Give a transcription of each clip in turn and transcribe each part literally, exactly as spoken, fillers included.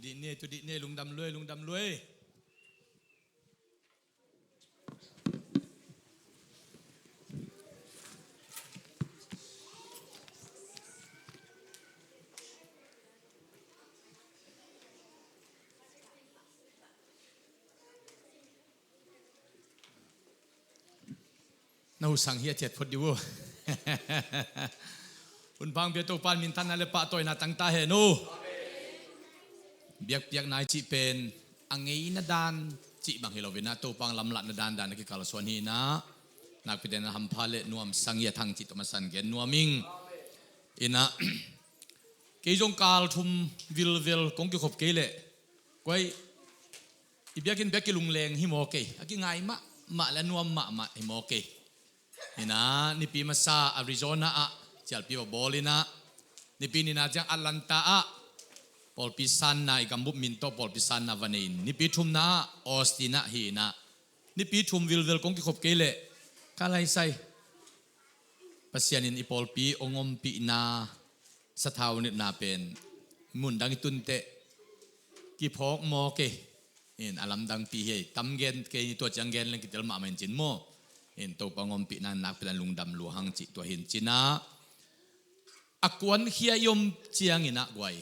Dih ni, tu dih ni, lungdam lua, lungdam lua. Na husang hi a thiat phot dih uh. Hun pang pia Topa in minthanna le pahtawina tangta hen uh. Biakpiakna i cih pen a ngeina dan cih bang hi lo in ah, Topa lamlahna dandan a kikalsuan hi in ah, nakpi takin hampha le nuamsa hi a thang cih tawh masa in gen nuam ing. In ah, kei zong kal thum vilvel kong kikhop kei leh, koi, i biakinn bek kilungleng hi maw kei, a kingai mahmah le a nuam mahmah hi maw kei. In ah, nipi masa Arizona ah cialpi va bawl in ah, nipi nihna ciang Atlanta ah pawlpi sanna, i gambup min tawh pawlpi sanna va nei in, nipi thumna ah Austin ah hi in ah, nipi thum vilvel kong kikhop kei leh, ka lai sai, Pasian in i pawlpi hong ompihna sathau nitna pen mun dang i tun teh kiphawk maw kei. In a lamdangpi hi ei. Tam gen kei ni, tua ciang gen leng kitel mahmah in cin maw. In Topa hong ompihna nakpi takin lungdam lua hang cih tua hi in cin ah, a kuankhia i om ciangin ah guai,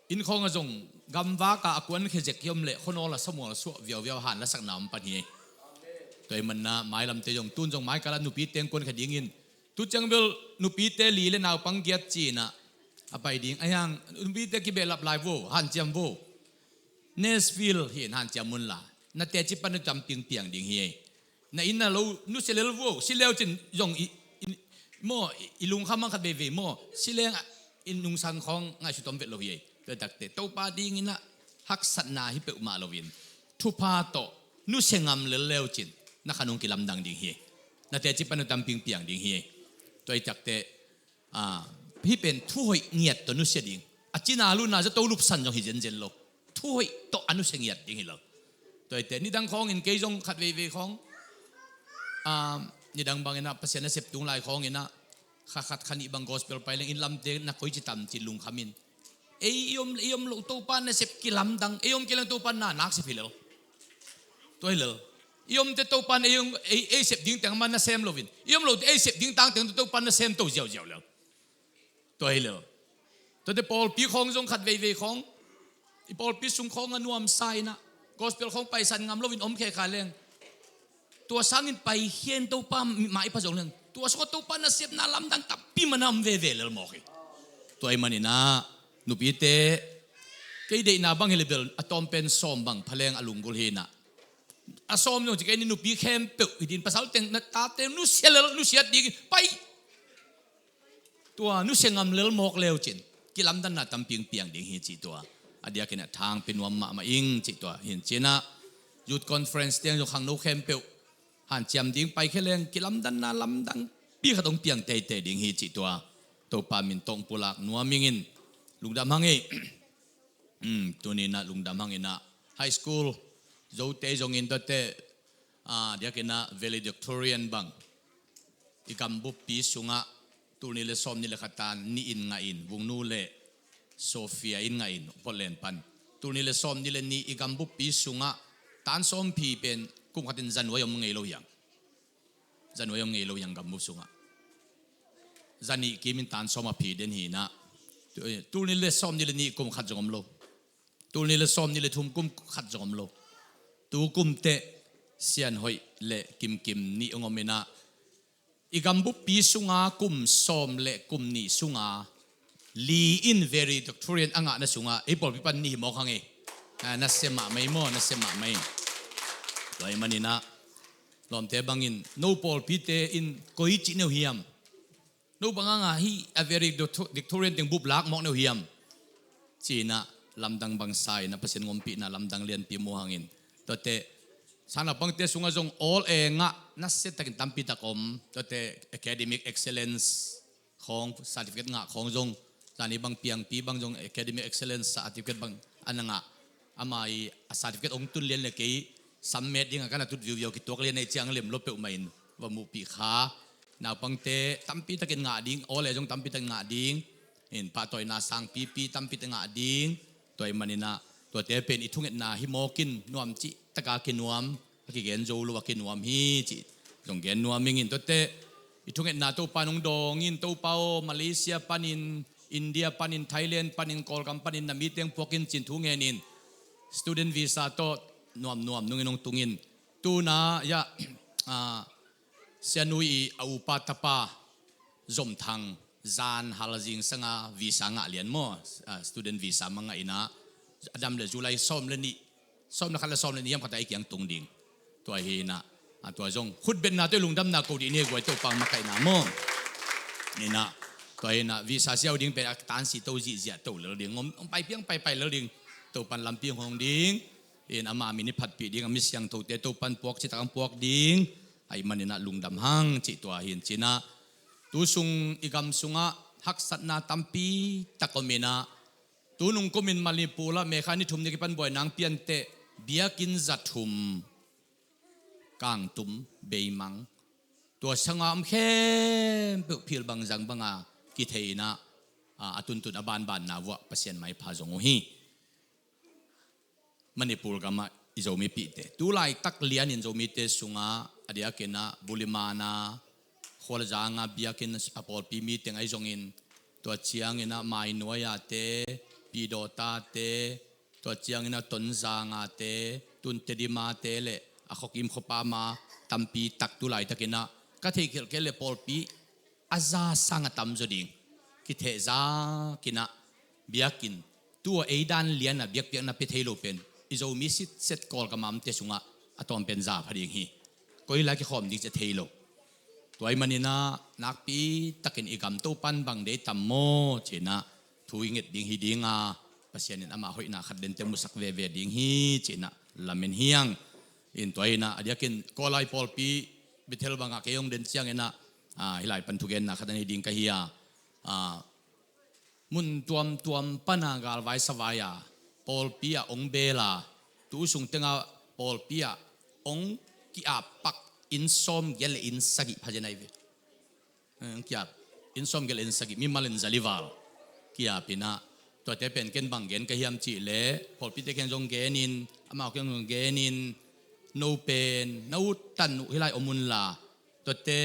inn khawng ah zong gamvak ah a kuankhia zek i om leh khuanawl ah samual suah viauviau, han lasakna om pan hi ei. Tua ahih manin ah mailamte zong, tun zong mai kal ah nupite hong kuankhia dingin, tu ciang bel nupite li le naupang giat ci in ah a pai ding. Ahi hang nupite kibehlap lai vo, hanciam vo. Nashville hi in hanciam un la, na teci pan na tampi hong piang ding hi ei. Na inn na lo nusia lel vo, si leu cin zong i, i, maw, i, i lungkham hang khat veivei maw, si leng ah i nungsang khawng ngaihsut om vet lo hi ei. Tua takte Topa dingin ah haksatna hi peuhmah loin, thupha tawh nusia ngam lel leu cin na khan hong kilamdang ding hi ei. Na teci pan na tampi hong piang ding hi ei. Tua i takte, ah, hih pen thuhoih ngiat tawh nusia ding. A cina luna zato lupsan zong hi zenzen lo. Thuhoih tawh a nusia ngiat ding hi lo. Tua ahih teh nidang khawngin kei zong khat veivei khawng, ah, nidang bangin ah Pasian nasep tung lai khawngin ah kha khat kha nih bang gospel pai leng, inn lamte na koici tam ci lungkham in. Ei i om, i om loh Topa nasep kilamdang, ei om kei leng Topa na naksep hi lel. Tua hi lel. I om teh Topa in ei, ei, ei sep ding teng mah nasem loin, i om loh teh ei sep ding tang teng Topa in nasem to ziauziau lel. Tua hi lel. Tua teh pawlpi khawng zong khat veivei khawng, i pawlpi sung khawng a nuamsa in ah gospel khawng paisan ngam loin om khekha leng, tua sangin paikhia in Topa mah i pha zong leng, tua sungah Topa nasepna lamdang tampi mana om veve lel mawk hi. Tua ahih manin ah nupite, kei deihna bang hi leh bel a tawm pen sawm bang pha leng a lunggulh hi in ah, a sawm zong ci kei ni, nupi khempeuh hi ding, pasal teng, na tate nusia lel, nusiat ding pai. Tua nusia ngam lel mawk leu cin kilamdanna tampi hong piang ding hi cih tua a diakin ah thangpi nuam mahmah ing cih tua hi in cin ah, youth conference tiang zong khangno khempeuh hanciam ding paikhia leng kilamdanna lamdangpi khat hong piang teitei ding hi cih tua Topa min tawh hong pulak nuam ing in, lungdam hang ei. Um, tuni in ah lungdam hang in ah, high school zote zongin tuate, ah, diakin ah valedictorian bang i gambuppi sungah tulnih le sawmnih le khat tan nih in ngah in, Vungnu le Sophia in ngah in, Portland pan. Tulnih le sawmnih le nih i gambuppi sungah tan sawm phi pen kum khat in zanuai om ngei lo hiam? Zanuai om ngei lo hiam gambup sungah? Zanih kim in tan sawm a phi den hi in ah, tulnih le sawmnih le nih kum khat zong om lo. Tulnih le sawmnih le thum kum khat zong om lo. Tu kum teh Sianhoih le Kimkim nih hong om in ah, i gambuppi sunga kum sawm le kum nih sunga li in valedictorian a ngahna sungah ei pawlpi pan nih hi mawk hang ei. Ah, nasia mahmah ei maw, nasia mahmah ei. Tua ahih manin ah lawmte bangin no pawlpite in koi cih ne uh hiam? No bang hanga hih a valedictorian teng bup lak mawk ne uh hiam? Ci in ah lamdang bangsa in ah Pasian hong ompihna lamdang lianpi mu hangin, tuate sangnaupangte sungah zong All A ngah nasia takin tampi tak om. Tuate academic excellence khawng, certificate ngah khawng zong, zani bang piangpi bang zong academic excellence certificate bang a na ngah. Ama i a certificate hong tun lian le kei sam met dingah ka na tut viuviau kituak lian ei ciang lem lo peuhmah in va muhpih kha. Naupangte tampi takin ngah ding, All A zong tampi takin ngah ding, in pahtawina sangpipi tampi takin ngah ding. Tua ahih manin ah tuate pen i thungetna hi mawk in, nuam cih taka kinuam, a kigen zo lo a kinuam hi cih zong gen nuam ing. In tuate i thungetna Topa in hong dawng in, Topa aw, Malaysia panin, India panin, Thailand panin, Kawlgam panin na mi teng puak in ci-in thu ngen in, student visa tawh nuamnuam nungin hong tung in, tu-in ah, ya, ah, Sianui i a upa tapa Zom Thang, zan hal zingsang a visa ngah lian maw, ah, student visa mah ngah in ah, a dam leh July sawm leh nih, sawm leh khat leh sawm leh nih hiam khat ah ei kiang tung ding. Tua hi in ah, ah, tua zong khutbetna tawh lungdamna ko dih ni, guai, Topa makaihna maw. In ah, tua hi in ah, visa siau ding pen a tansi to, zihziah to lel ding, hong, hong pai piang paipai lel ding, Topa in lampi hong hong ding. In ama min i phatpih ding, a mi siangthote Topa in puak cih tak hong puak ding ahih manin ah lungdam hang cih tua hi in. Ci-in ah tu sung i gam sungah haksatna tampi tak om in ah, tu nung kumin Manipur ah May kha ni thum ni kipan buaina hong pian teh biakinn za thum, kangtum, beimang, tua sanga om khempeuh philh bang zang banga kithei in ah, a, a tuntun a banbanna vuah Pasian maipha zong uh hi. Manipur gamah i Zomipihte tu laitak lianin Zomite sungah a diakin ah Bulimana khualzanga biakinn a pawlpi mi teng ahi zongin, tua ciangin ah Mainuai-ate, Pidawta-te, tua ciangin ah Tonzang-ate, tun Tedimate leh a khuakim khuapama tampi tak tu laitakin ah ka theih khialh kei leh pawlpi a za sang a tam zaw ding. Kithehzak in ah biakinn, tua ei dan lian a biakpiakna pia thei lo pen i Zomi sitset Kawlgam a omte sungah a tawm pen za pha ding hi. Koi lai kikhawm ding ci a thei lo. Tua ahih manin ah nakpi takin i gam Topa in bang deih tam maw ci-in ah thu i nget ding hi ding a, Pasian in ama hoihna khat dente musak veve ding hi ci-in ah lamen hi hang. In tua hi in ah a diakin Kawlai pawlpi Bethel bangah kei hong den ciangin ah, ah, hih lai pan thugenna khat a nei ding ka hi a, ah, mun tuamtuam pana galvai savai a pawlpi ah hong bel a, tu sung tengah pawlpi ah hong ki-ap pak inn sawmgiat leh inn sagih pha zen ahi ve. Eh, ki-ap inn sawmgiat leh inn sagih, mimal in za li val ki-ap in ah, tuate pen ken bang gen ka hiam cih leh pawlpite kiang zong gen in, amau kiang zong gen in, no pen na ut tan uh hih lai om un la, tuate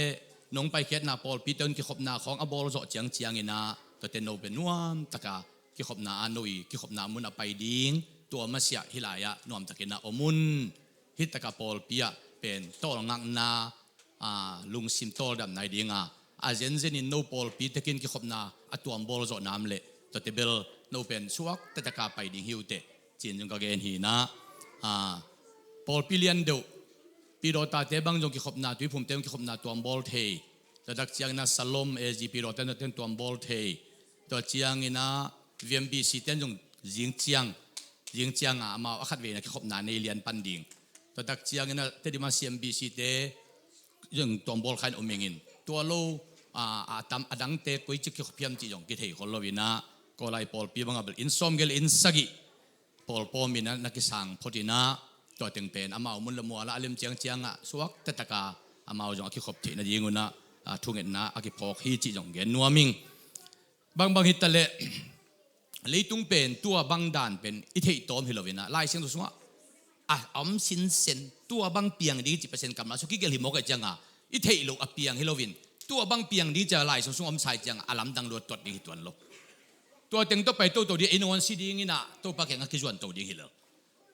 nong paikhiatna pawlpite un kikhopna khawng a bawl zawh ciangciang in ah, tuate no pen nuam taka kikhopna ah no i kikhopna mun a pai ding, tua masiah hih lai ah nuam takin ah om un. Hih taka pawlpi ah pen tawlngakna, a, lungsim tawldamna hi ding a, a zenzenin no pawlpi tekin kikhopna a tuam bawl zawh nam leh tuate bel no pen suak taktak a pai ding hi uh teh ci-in zong ka gen hi in ah, a, pawlpi lian deuh Pidawta-te bang zong kikhopna, Tuiphum-te zong kikhopna tuam bawl thei. Tua tak ciangin ah Salom A G Pidawta-te zong tuam bawl thei. Tua ciangin ah V M B C-te zong zing ciang, zing ciang a amau a khat veina kikhopna nei lian pan ding. Tua tak ciangin ah Tedim a C M B C-te zong tuam bawl kha in om ing in. Tua lo, a, a tam a dangte koi ci kikhop hiam cih zong kithei khol lo in ah, Kawlai pawlpi bangah bel inn sawmgiat leh inn sagih pawlpawm in ah na kisang phot in ah, tua teng pen amau mun leh mual ah a lem ciangciang ah suak taktak a amau zong a kikhop theih nading un ah, a, thungetna a kiphawk hi cih zong gen nuam ing. Bangbang hi ta leh leitung pen tua bang dan pen i theih tawm hi lo in ah, Lai Siangtho sungah a om sinsen, tua bang piang ding hi cih Pasian kammal sung kigelh hi mawk ahih ciang a, i theih loh a piang hi lo in, tua bang piang ding hi ciang a Lai Siangtho sung om sa ahih ciang a, a lamdang luat tuat ding hi tuan lo. Tua teng tawh pai toto ding, ei nangawn si ding in ah Topa kiangah kizuan to ding hi lo.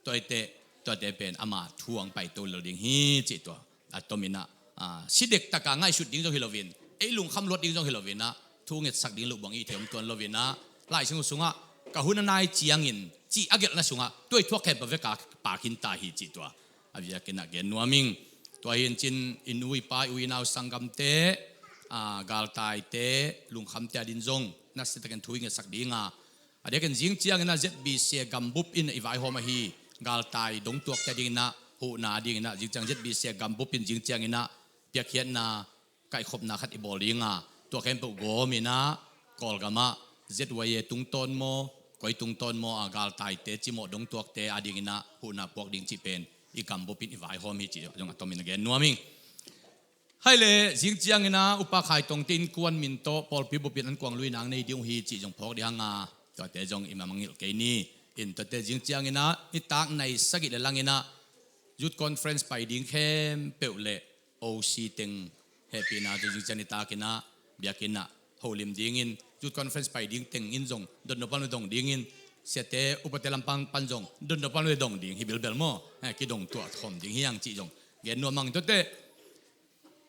Tua hi teh, tuate pen ama thu hong pai to lel ding hi cih tua a tom in ah, a, si dektak a ngaihsut ding zong hi lo in, ei lungkham luat ding zong hi lo in ah, thu ngetsak ding lo bang i thei om tuan lo in ah, Lai Siangtho sungah ka hun a nai ciangin cih a gelhna sungah tua i thuak khempeuh vek a pha khin ta hi cih tua a biakinn ah gen nuam ing. Tua hi in cin i nu i pa, i u i nau, sanggamte, a, galtaite, lungkhamte adingin zong nasia takin thu i ngetsak ding a, a diakin zing ciangin ah Z B C gambup in i vaihawm ahi galtai dongtuakte adingin ah, huhna adingin ah, zing ciang Z B C gambup in zing ciangin ah piakkhiatna, kaihkhopna khat i bawl ding a, tua khempeuh gawm in ah, Kawlgam ah Z Y A tungtawn maw, koi tungtawn maw, a, galtaite cimawh dongtuakte adingin ah huhna puak ding cih pen i gambup in i vaihawm hi cih zong a tom in a gen nuam ing. Hai leh, zing ciangin ah Upa Khai Tongte innkuan min tawh pawlpi bup in an kuang luina nei ding uh hi cih zong phawk dih hang a, tuate zong i mangngilh kei ni. In tuate zing cianginah nitak nai sagih le langinah youth conference pai ding khempeuh le O C teng hehpihna tawh zing ciang nitakinah biakinnah holim dingin, youth conference pai ding teng in zong dotnop pan dong dingin, siate upate lampang pan zong dotnop pan dong ding hi bilbel maw? Eh, kidong tuah khawm ding hi hang cih zong gen nuam hang. Tuate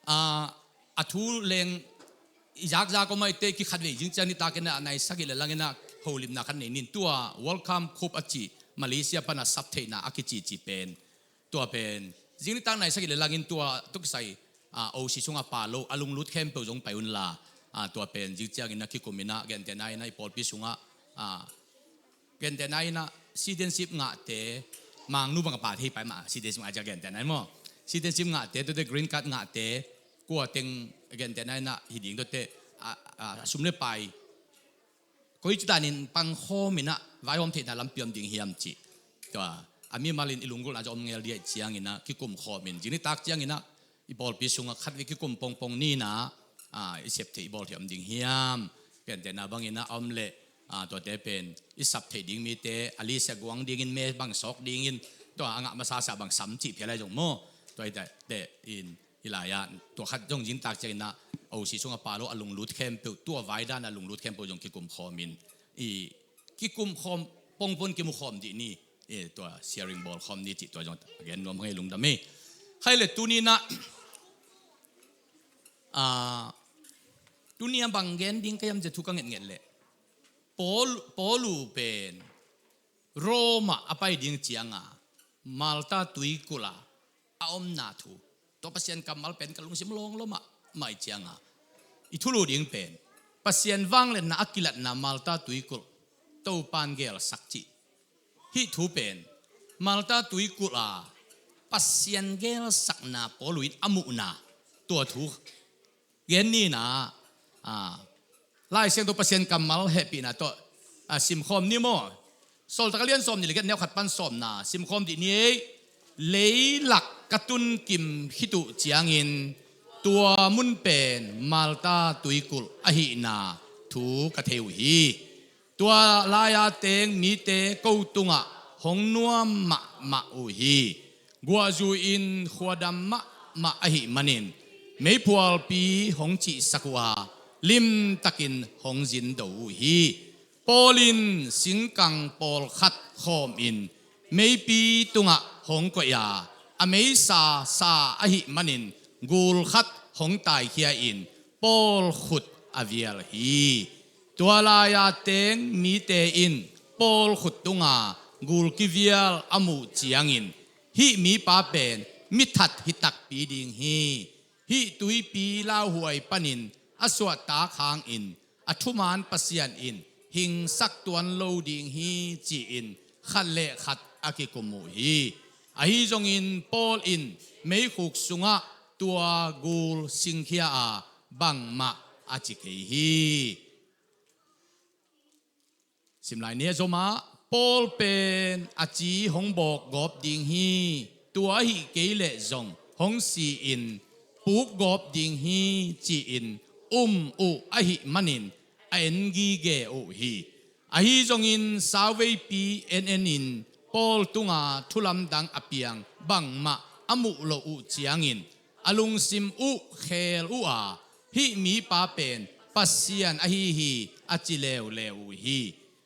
a, a thu leng i zakzak om ahih teh kikhatvei zing ciang nitakinah nai sagih le langinah holimna khat nei ning. Tua Welcome Cup a cih Malaysia pana sap theihna a kicici pen, tua pen zing nitak nai sagih le langin tua tawh kisai, a, O C sungah pha lo a lunglut khempeuh zong pai unla, a, tua pen zing cianginah kikuminah gentehna inah i pawlpi sungah, a, gentehna inah citizenship ngahte, Mangnu bang a pha thei pai mah, citizenship ngah ciang gentehna in maw? Citizenship ngahte, tuate green card ngahte, kua teng gentehna inah hi ding tuate, a, a, sum le pai koi ci danin pangkhawm inah vaihawm theihna lampi om ding hiam cih. Tua a mimalin i lunggulhna zong om ngel dih ahih cianginah kikum khawmin zing nitak cianginah i pawlpi sungah khatvei kikum pongpong ninah, a, i sep theih i bawl theih om ding hiam? Gentehna banginah a om leh, a, tuate pen i sap theih ding mite a list a guang dingin me bang sawk dingin, tua a ngah masasa bang sam cih phial ahi zong maw? Tua hi teh in i lai-ah tua khat zong zing nitak cianginah O C sungah pha lo a lunglut khempeuh, tua vaidan a lunglut khempeuh zong kikum khawmin, i kikum khawm pongpon kimu khawm dih ni. Eh, tua sharing bawl khawm ni cih tua zong a gen nuam hang ei, lungdam ei. Khai le tuninah, a, tunia bang gen ding ka hiam cih thu ka ngetnget leh Paul, Paulu pen Roma a pai ding cianga Malta tuikulh a a omna thu, tua Pasian kammal pen ka lungsim lawng lo mahmah ahih cianga i thulu ding pen Pasian vangliatna a kilatna Malta tuikulh Topan gelsak cih. Hih thu pen Malta tuikulh a Pasian gelsakna Paulu in a muhna, tua thu gen ninah, a, Lai Siangtho Pasian kammal hehpihna tawh, a, simkhawm ni maw? Sawltak a lian sawmnih le giat, neu khat pan sawmna simkhawm dih ni ei. Leilak ka tunkim khit uh ciangin tua mun pen Malta tuikulh ahihna thu ka thei uh hi. Tua lai-a teng mite ko tungah hong nuam mahmah uh hi. Guahzu in khuadam mahmah ahih manin meiphualpi hong cihsak uh a, limtakin hong zindo uh hi. Paul in singkang pawlkhat khawmin meipi tungah hong koih a, a meisa sa ahih manin gul khat hong taikhia-in Paul khut a vial hi. Tua lai-a teng mite in Paul khut tunga gul kivial a muh ciangin, hih mipa pen mithat hi takpi ding hi. Hih tuipi lauhuai panin a suahtak hangin a thuman Pasian in hingsak tuan lo ding hi, ci-in khat le khat a kikum uh hi. Ahi zongin Paul in meikhuk sungah tua gul singkhia a, bangmah a ci kei hi. Simlai ni a zomah, Paul pen a ci hong bawk gawp ding hi, tua ahih kei leh zong hong si-in puk gawp ding hi, ci-in um uh ahih manin a en gige uh hi. Ahi zongin sauveipi en enin Paul tunga thulamdang a piang bangmah a muh loh uh ciangin a lungsim uh khel uh a, hih mipa pen Pasian ahi hi, a ci leuleu uh hi.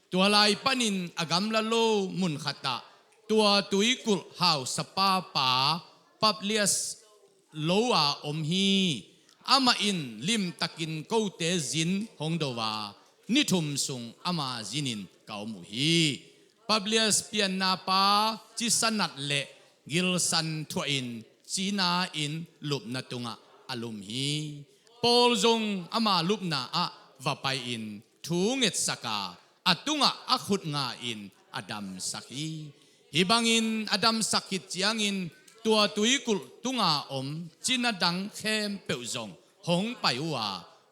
Tua lai panin a gamla lo mun khatah tua tuikulh hausapa pa Publius lo a om hi. Amah in limtakin kote zin hong do a, ni thum sung ama zinin ka om uh hi. Publius pianna pa cisa nat le gilsan thuahin cina-in lupna tungah a lum hi. Paul zong ama lupna ah va pai-in thu ngetsak a, a tungah a khut nga-in a damsak hi. Hih bangin a damsak khit ciangin tua tuikulh tunga om cina dang khempeuh zong hong pai uh a,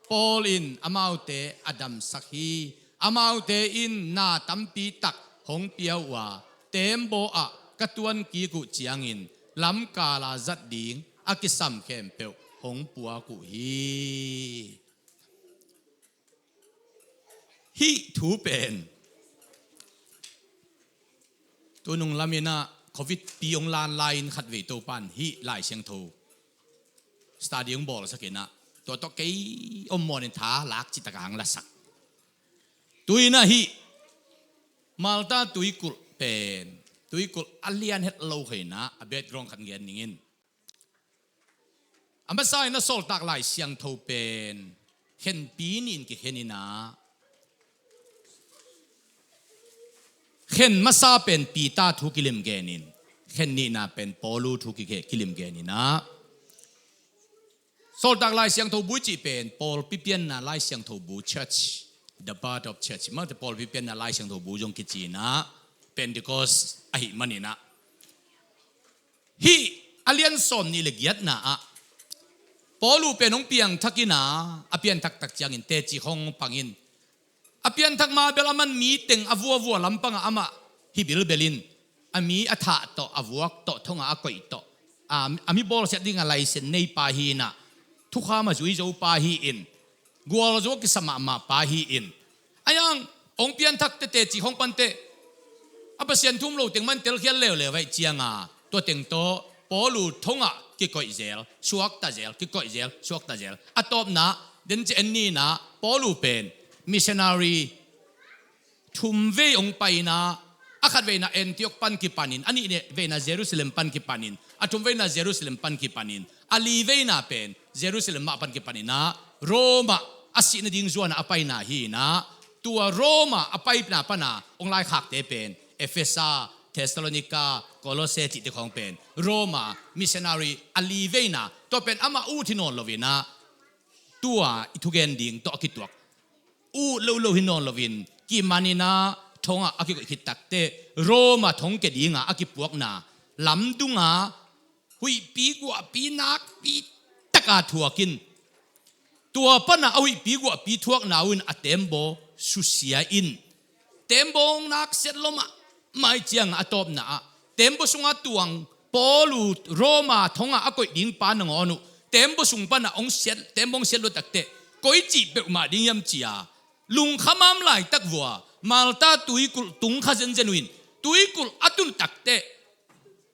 Paul in amaute a damsak hi. Amaute in na tampi tak hong pia uh a, tembaw ah ka tuan kik uh ciangin lamkala zat ding a kisam khempeuh hong puak uh hi. Hih thu pen Tunung laminah covid pi hong lan lai-in khatvei Topan hih Lai Siangtho study hong bawlsak inah, tua tawh kei om mawnin tha lak citak a hong lasak. Tuinah hih Malta tuikulh pen, tuikulh a lian het lo kha inah, a background khat gen ning in. A masa inah Sawltak Lai Siangtho pen khenpi nih in kikhen inah, khen masa pen Peter thu kilim genin, khen nihna pen Paulu thu kikhe kilim gen inah, Sawltak Lai Siangtho bu i cih pen pawlpi pianna Lai Siangtho bu, church, the birth of church, mate pawlpi pianna Lai Siangtho bu zong kici inah, Pentecost ahih maninah. Hih a lian sawm nih le giatna ah Paulu pen hong piangthak inah, a pianthak tak ciangin teci khawng pangin, a pianthak ma bel a man mi teng a vuavua lampangah amah hi bilbelin, a mi a thah tawh, a vuak tawh, thongah a koih tawh, a, a mi bawlsiat dingah laisen nei pa hi inah, thukham a zui zo pa hi in, gualzo a kisa mahmah pa hi in, a yang hong pianthak tete cih hong pante, a Pasian thu um lo teng man telkhial leuleu vaih cianga, tua teng tawh Paulu thongah kikoih zel, suakta zel, kikoih zel, suakta zel. A tawpna, den ci en ni inah, Paulu pen missionary thum vei hong pai inah, a khat veina Antioch pan kipanin, a nih veina Jerusalem pan kipanin, a thum veina Jerusalem pan kipanin, a li veina pen Jerusalem mah pan kipan inah, Roma a sih nading zuanah a paina hi inah, tua Roma a paina pana hong laikhakte pen Efesa, Thessalonika, Kolose cihte khawng pen Roma missionary a li veina, tua pen amah ut hi nawn lo inah, tua i thugen ding tawh a kituak ut lo lo hi nawn loin, kiman inah thongah a kikoih khit takteh Roma thongkia dinga a kipuakna lamdunga huihpi guahpi nakpi taka thuakin, tua pana a huihpi guahpi thuakna uh in a tembaw susia in, tembaw hong naksiat lua mahmah ciangah a tawpna ah, tembaw sunga tuang Paulu Roma thongah a koih ding pa nangawn uh tembaw sung pana hong siat, tembaw hong siat lua takteh, koi cih peuhmah ding hiam cia lungkham a om laitak vua, Malta tuikulh tung kha zenzen uh in, tuikulh a tun takteh,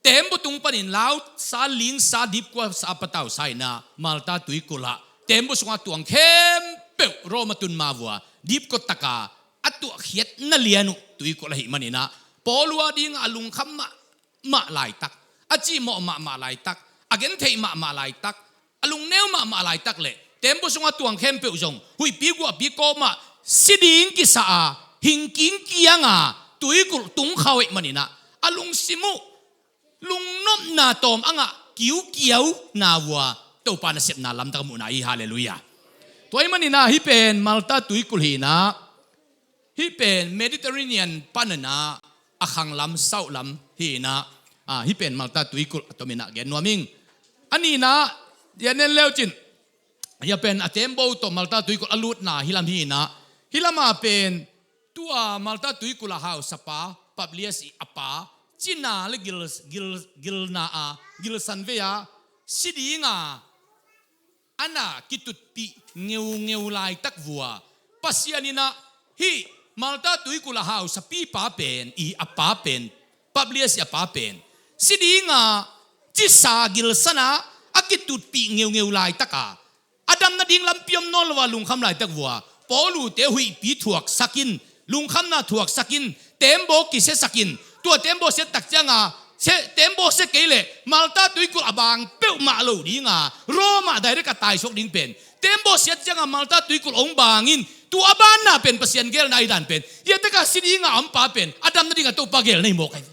tembaw tung panin lausa, lingsa, dipkuasa, patausa inah, Malta tuikulh ah tembaw sunga tuang khempeuh Roma tun ma vua dipkua taka a tuahkhiatna lian uh tuikulh ahih maninah, Paulu a dingah a lungkham mahmah laitak, a cihmawh mahmah laitak, a gentheih mahmah laitak, a lungneu mahmah laitak le tembaw sunga tuang khempeuh zong huihpi guahpi kawmah si ding kisa a, hingking kianga tuikulh tung kha uh ahih maninah, a lungsim uh lungnopna tawm angah kiukiauna vua Topa nasepna lamtak a muhna hi. Halleluiah. Tua ahih maninah hih pen Malta tuikulh hi inah, hih pen Mediterranean pan inah a khanglam, south lam hi inah, ah, hih pen Malta tuikulh a tominah gen nuam ing. A nihnah, ya nen leucin, ya pen a tembaw tawh Malta tuikulh a lutna hih lam hi inah, hih lamah pen tua Malta tuikulh a hausapa Publius i a pa cina le gil, gil, gilna a, gilsan vei a si dinga a na kitutpih ngeungeu laitak vua, Pasian inah hih Malta tuikulh a hausapipa pen i a pa pen, Publius i a pa pen si dinga cisa gilsana a kitutpih ngeungeu laitaka a dam nading lampi om nawn lo a lungkham laitak vua, Paulute huihpi thuaksakin, lungkhamna thuaksakin, tembaw kisiasakin, tua tembaw siat tak cianga, se, tembaw sia kei leh Malta tuikulh a bang peuhmah lo dinga, Roma direct a taisuak ding pen, tembaw siat cianga Malta tuikulh hong bangin, tua a banna pen Pasian gelna ahi dan pen, hiataka si dinga a ompa pen a dam nadinga Topa gelna hi mawk ahi.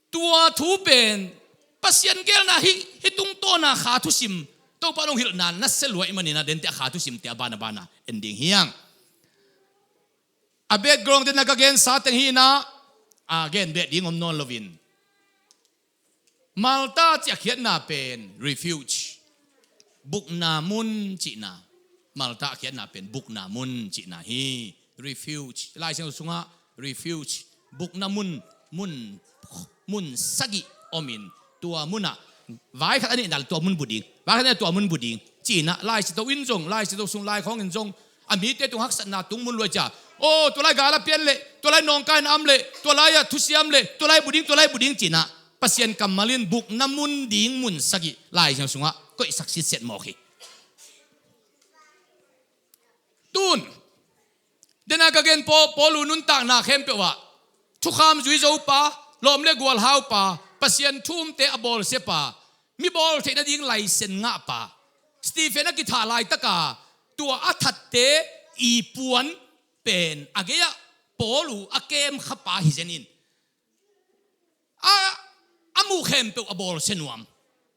Tua thu pen Pasian gelna hih, hih tungtawna kha thusim, Topa nong hilhna nasia lua ahih maninah, dente a kha thusimte a bana bana en ding hi hang. A background dena ka gensa teng hi inah, a gen beh ding om nawn loin, Malta cih a khiatna pen refuge, bukna mun cihna. Malta a khiatna pen bukna mun cihna hi. Refuge, Lai Siangtho sungah refuge, bukna mun, mun, mun sagih omin, tua munah vai khat a neihna le tua mun bu ding, vai khat a neihna tua mun bu ding ci inah, Lai Siangtho in zong, Lai Siangtho sung lai khawngin zong a mite tung haksatna tung mun lua cia, aw, tua lai gal a pian leh tua lai nawngkaina om leh, tua lai-ah thusiam leh, tua lai bu ding, tua lai bu ding cinah Pasian kammal in bukna mun ding mun sagih Lai Siangtho sungah koihsak sitset mawk hi. Tun dena ka gen Paul, Paul uh nuntakna khempeuh ah thukham zui zo pa, lawm le gual hau pa, Pasian thu-umte a bawlsia pa, mi bawl theih nading laisen ngah pa, Stephen a kithah laitaka tua a thatte i puan pen a gei-ah Paul uh a kem kha pa hi zen in, a, a muh khempeuh a bawlsia nuam.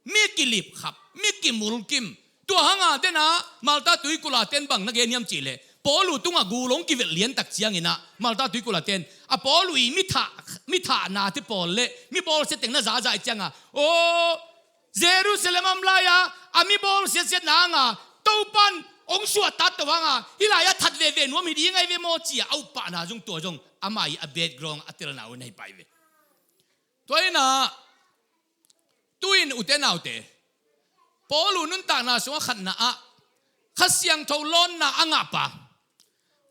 Mi kilipkhap, mi kimulkim. Tua hanga dena Malta tuikulh a ten bang na gen hiam cihleh, Paul uh tungah gul hong kivelh liantak cianginah Malta tuikulh a ten a Paul uh i mi thah, mi thahnate pawl le mi bawlsia teng na zazai cianga, aw, Jerusalem a om lai-a a mi bawlsiatsiat nanga Topan hong suahtat to hanga hih lai-ah that veve nuam hi ding ahi ve maw ci-a a uppahna zong tua zong amah i a background a telna uh na hi pai ve. Tua inah tu-in ute naute, Paul uh nuntakna sungah khatna ah Kha Siangtho lawnna a ngah pa,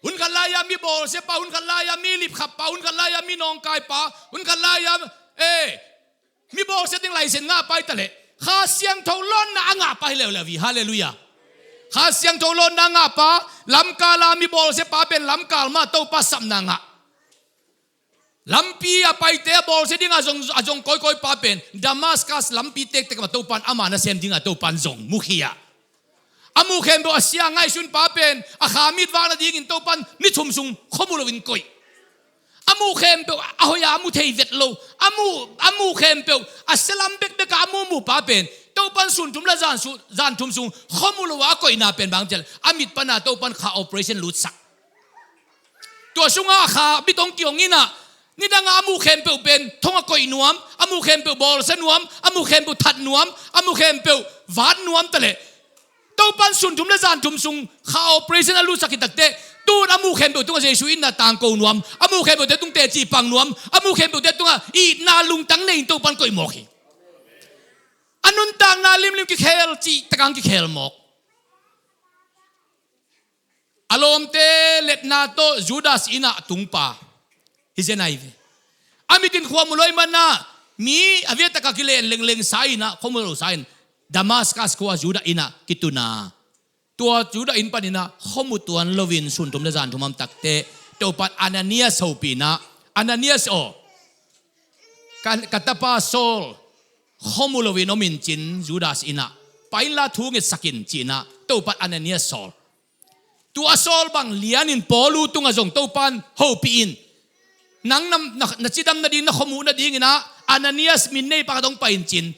hun khat lai-ah mi bawlsia pa, hun khat lai-ah mi lipkhap pa, hun khat lai-ah mi nawngkai pa, hun khat lai-ah, eh, mi bawlsia ding laisen ngah pa hi taleh Kha Siangtho lawnna a ngah pa hi leuleu hi. Halleluiah. Kha Siangtho lawnna a ngah pa, lamkala mi bawlsia pa pen lamkal mah Topa sapna ngah. Lampi a paite a bawlsia dinga zong, a zong kawikawi pa pen Damascus lampi tektek mah Topan ama nasem dinga Topan zong mukhia. A muh khempeuh a sia ngaihsun pa pen a kha mit vak nadingin Topan ni thum sung khuamu loin koih. A muh khempeuh a hoih a a mu thei vet lo. A muh, a muh khempeuh a sialam bekbek a a muhmuh pa pen Topan sun thum le zan su-, zan thum sung khuamu lo a a koihna pen bang cial a mit pana Topan kha operation lutsak. Tua sungah a kha bit hong kihong inah nidangah a muh khempeuh pen thong a koih nuam, a muh khempeuh bawlsia nuam, a muh khempeuh that nuam, a muh khempeuh vat nuam taleh Topan sun thum le zan thum sung kha operation a lutsak hi takte, tun a muh khempeuh tungah Jesuh itna tangko nuam, a muh khempeuhte tung teci pang nuam, a muh khempeuhte tungah itna lungtang nei-in Topan koih mawk hi. A nuntakna limlim kikhel cih takang kikhel mawk. A lawmte letna tawh Judas innah tungpa hi zen ahi ve. A mitin khuamu lo ih manah mi a viataka kilen lengleng sa innah khuamu lo sa in Damascus khua Judas innah kituna. Tua Judas inn paninah khuamu tuan loin sun thum le zan thum om takte Topan Ananias hopih inah, Ananias aw, ka, ka tapa Saul khuamu loin om in cin Judas innah, pai inla thu ngetsak in ci inah Topan Ananias sawl. Tua a sawl bang lianin Paul uh tungah zong Topan hopih in, nang na, na, na cidam nading, na khuamuh nadinginah Ananias min nei pakhat hong pai in cin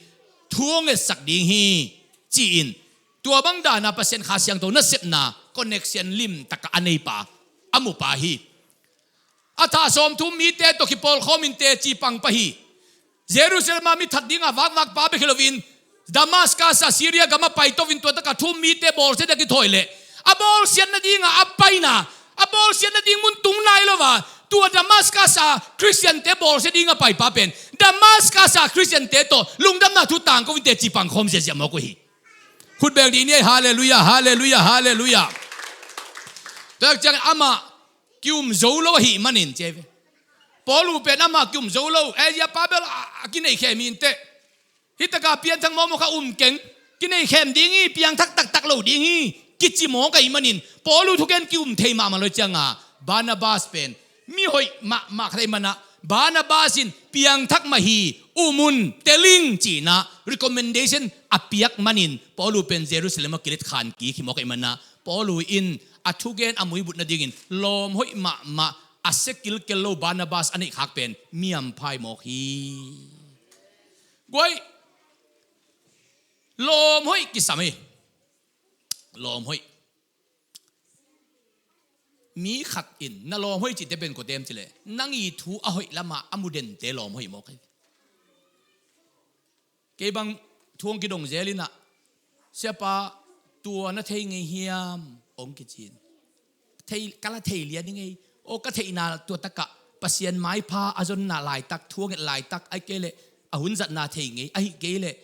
thu hong ngetsak ding hi ci-in, tua bang dana Pasian Kha Siangtho nasepna connection limtaka a neipa a mupa hi. A thah sawmthum mite tawh kipawlkhawmin teci pang pah hi. Jerusalem ah mi that dinga vakvak pa bek hi loin Damascus ah Syria gamah paito in tua taka thu-um mite bawlsiat a kithawi leh a bawlsiat nadinga a paina, a bawlsiat nading mun tung nai lo a, tua Damascus ah Khristiante bawlsiat dinga paipa pen Damascus ah Khristiante tawh lungdamna thu tangko in teci pangkhawm ziahziah mawk uh hi. Khut beng dih ni ei. Halleluiah, halleluiah, halleluiah. Tua ciang amah ki-um zo lo ahih manin ci ei ve. Paul uh pen amah ki-um zo lo, Asia pa bel a, a kinei khem hi inteh. Hih taka pianthak mawkmawk kha um keng, kinei khem ding hi, piangthak taktak lo ding hi, kici mawk ahih manin Paul uh thugen ki-um thei mahmah lo cianga Barnabas pen mi hoih mahmah khat ahih manah Barnabas in piangthak mah hi, um un, tel ing ci inah recommendation a piak manin Paul uh pen Jerusalem ah kilet khan kik hi mawk ahih manah Paul uh in a thugen a muibut nadingin lawm hoih mahmah a sia kilkel lo Barnabas a neih khak pen mi hampha hi mawk hi. Guai, lawm hoih kisam hi. Lawm hoih. Mi khat in na lawm hoih cihte pen kote em cileh nang i thu a hoih lamah a mu dente lawm hoih mawk hi. Kei bang thu hong kidong zel inah, "Siapa, tua na thei ngei hiam?" hong kici in, "Thei, ka la thei lian hi ngei. Aw, ka theihna tua takah Pasian maipha a zonna laitak, thu a nget laitak, ahih kei leh a hun zatna thei ngei, ahih kei leh,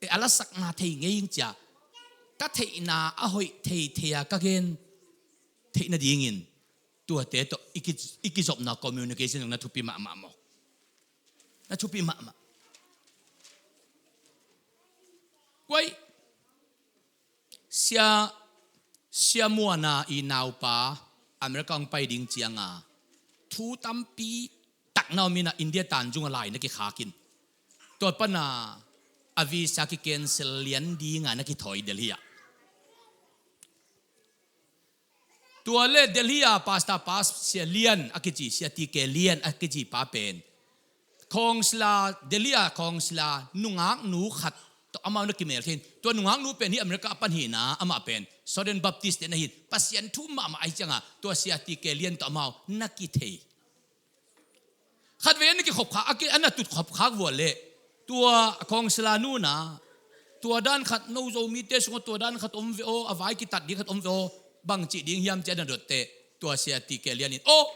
eh, a lasakna thei ngei ing," cia ka theihna a hoih theithei a ka gen theih nadingin Tuate tawh i ki- i kizopna communication zong na thupi mahmah maw? Na thupi mahmah. Kuai, Sia, Sia Muana i naupa America hong pai ding cianga thu tampi tak na om in a, India tanzunga lai na kikhak in, tua pana a visa kicancel lian dinga na kithawi Delhi ah. Tua le Delhi a pastor pa Sia Lian a kici, Sia T K Lian a kici pa pen Khawngsila, Delhi a khawngsila nungaknu khat tawh amau na kimel khin. Tua nungaknu pen hi America a pan hina, amah pen Southern Baptist te na hin, Pasian thu mahmah ahi cianga tua Sia T K Lian tawh amau na kithei. Khatvei an na kikhop khak, a ki- an na tut khop khak vua leh tua khawngsila nuna, tua dan khat no Zomite sungah tua dan khat om ve aw, a vai kitat ding khat om ve aw, bangci ding hiam ci an na dotteh, tua Sia T K Lian in, aw,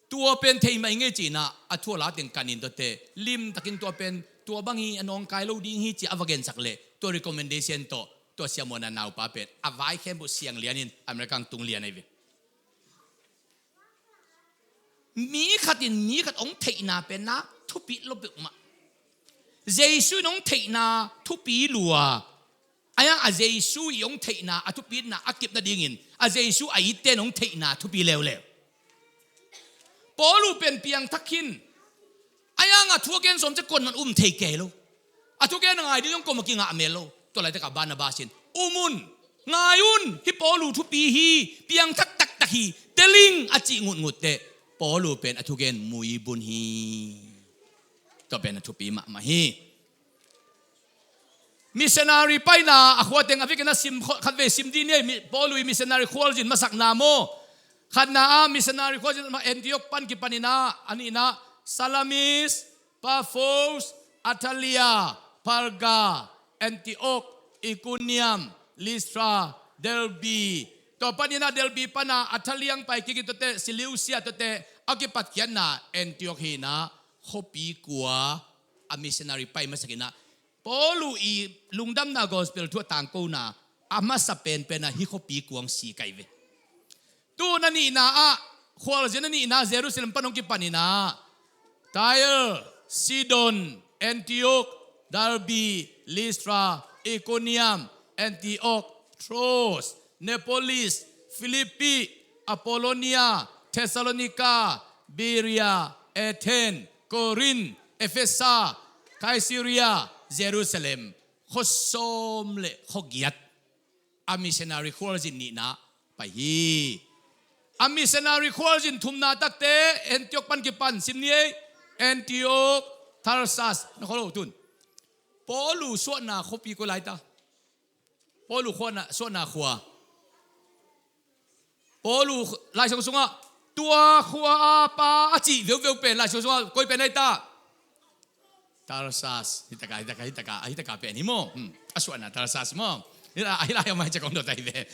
tua pen thei mai ngei cina a thu a la teng kanin tuate, limtakin tua pen tua bang hi, a nawngkai lo ding hi cia a va gensak leh tua recommendation tawh tua Sia Muana naupa pen a vai khempeuh siang lianin America tung lian ahi ve. Mi khatin mi khat hong theihna pen na thupit lo peuhmah. Jesu in hong theihna thupi lua. Ahi hang a Jesu i hong theihna a thupitna a kip nadingin a Jesu a itte in hong theihna thupi leuleu. Paulu pen piangthak khin. Ahi hang a thu a gen sawm ciang kuaman um thei kei lo. A thugen a ngai ding zong kuamah kingah mel lo. Tua laitakah Barnabas in, um un, ngai un, hi Paulu thupi hi, piangthak taktak hi, teling a cih ngutngutteh Paulu pen a thugen muibun hi. Tua pen a thupi mahmah hi. Missionary paina a khua teng a vekin a sim khatvei sim dih ni ei, Paulu i missionary khualzin masakna maw? Khatna ah missionary khualzin Antioch pan kipanin ah a nihna Salamis, Paphos, Attalia, Perga, Antioch, Iconium, Lystra, Derbe. Tua panin ah Derbe pana Attalia hong pai kik in tuate Seleucia tuate a kipatkhiatna Antioch hi in ah khuapi kua a missionary pai masak in ah Paulu i lungdamna gospel thu a tangkona a masa penpen ah hi khuapi kua hong si kei ve. Tu na nihna ah, khualzin a nihna Jerusalem pan hong kipanin ah Tyre, Sidon, Antioch, Derbe, Lystra, Iconium, Antioch, Troas, Neapolis, Philippi, Apollonia, Thessalonica, Berea, Athens, Corinth, Ephesus, Caesarea, Jerusalem. Khua sawm le khua giat a missionary khualzin nihna pai hi. A missionary khualzin thumna takte Antioch pan kipan sim ni ei. Antioch, Tarsus, na khua lo tun. Paulu suahna khuapi kua lai ta? Paulu khuahna, suahna khua. Paulu Laisiangtho sungah tua khua a pa a cih veuveu pen Laisiangtho sungah koi pen ai ta? Tarsus. Hitaka, hitaka, hitaka, hitaka pen hi maw? Hmm. A suahna Tarsus maw? Hila, hila, hila, mai cakong dot ai ve.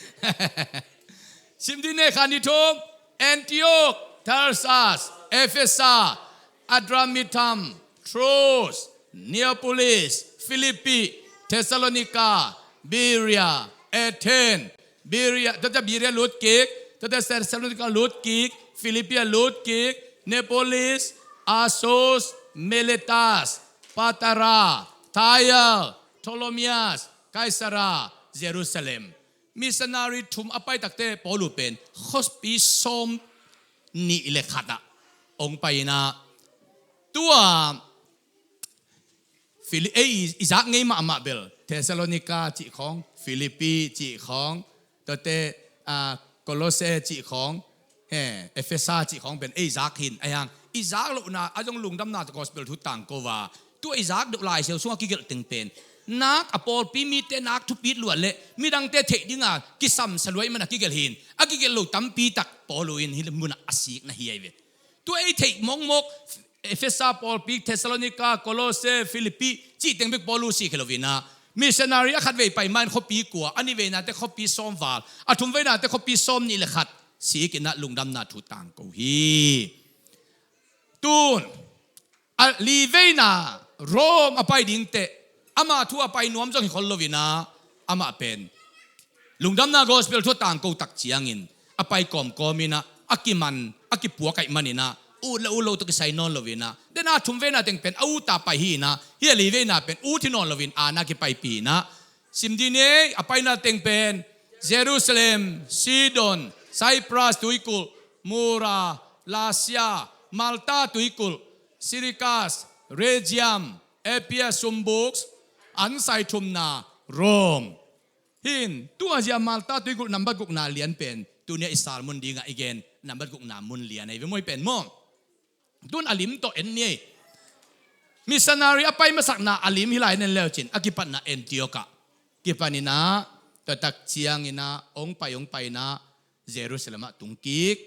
Sim dih ni ei, khat, nih, thum. Antioch, Tarsus, Ephesus, Adramyttium, Troas, Neapolis, Philippi, Thessalonica, Berea, Athens, Berea, tuate Berea lut kik, tuate Thessalonica lut kik, Philippi lut kik, Neapolis, Assos, Miletus, Patara, Tyre, Ptolemais, Caesarea, Jerusalem. Missionary thum a pai takte Paulu pen khuapi sawm nih le khat ah hong pai in ah tua Phili-, ei, i zak ngei mahmah bel Thessalonica cih khawng, Philippi cih khawng, tuate, ah, Kolosse cih khawng, he, Ephesus cih khawng pen ei zak hi in, ahi hang i zak lohna a zong lungdamna gospel thu tangko a, tua i zak deuh Laisiangtho sungah kigelh teng pen nak a pawlpi mite nak thupit luat le midangte theih dinga kisamsa luat i man a kigelh hi in, a kigelh lo tampi tak Paulu in hih munah a sik na hi ahi ve. Tua ei theih mawkmawk Ephesus pawlpi, Thessalonica, Kolosse, Philippi cih teng bek Paulu sik hi lo in ah, missionary a khatvei pai ma in khuapi kua, a nihveinate khuapi sawm val, a thumveinate khuapi sawm nih le khat sik in ah lungdamna thu tangko hi. Tun a liveina Rome a pai ding teh, amah thu a pai nuam zong hi khol lo in ah, amah pen lungdamna gospel thu a tangko tak ciangin a pai kawmkawm in ah a kiman, a kipuak ahih manin ah, ut le ut lo tawh kisai nawn loin ah, den a thumveina teng pen a ut a pai hi-in ah, hih a liveina pen ut hi nawn loin aana kipaipih in ah, sim dih ni ei, a paina teng pen Jerusalem, Sidon, Cyprus tuikulh, Mura, Lasea, Malta tuikulh, Syracuse, Rhegium, Apia sumbuk, an sai thumna Rome. Hih in, tua zia Malta tuikulh nambat gukna lian pen tuni-a i sermon dingah i gen nambat gukna mun lian ahi ve maw, hih pen maw. Tun a lim tawh en ni ei. Missionary a pai masakna a lim hih lai-in en le uh cin, a kipatna Antioch ah kipan in ah, tua tak ciangin ah hong pai hong pai in ah Jerusalem ah tung kik.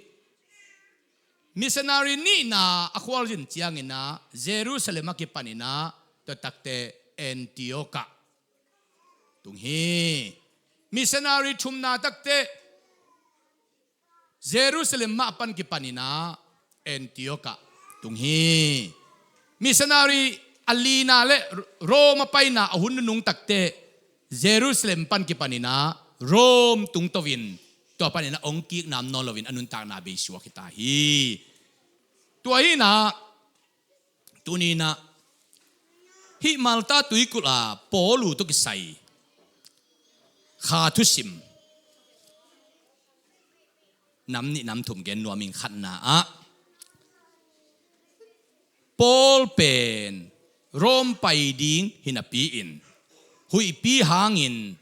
Missionary nihna a khualzin ciangin ah Jerusalem ah kipan in ah, tua tak teh Antioch ah tung hi. Missionary thumna tak teh Jerusalem mah pan kipan in ah Antioch ah tung hi. Missionary a lina le Rome a paina a hun nunung tak teh Jerusalem pan kipan in ah Rome tungto in, tua pan in ah hong kik nam nawn loin a nuntakna bei suak hi ta hi. Tua hi in ah, tuni in ah hih Malta tuikulh ah Paul uh tawh kisai kha thusim nam nih nam thum gen nuam ing. Khatna ah, Paul pen Rome pai ding hi napi-in, huihpi hangin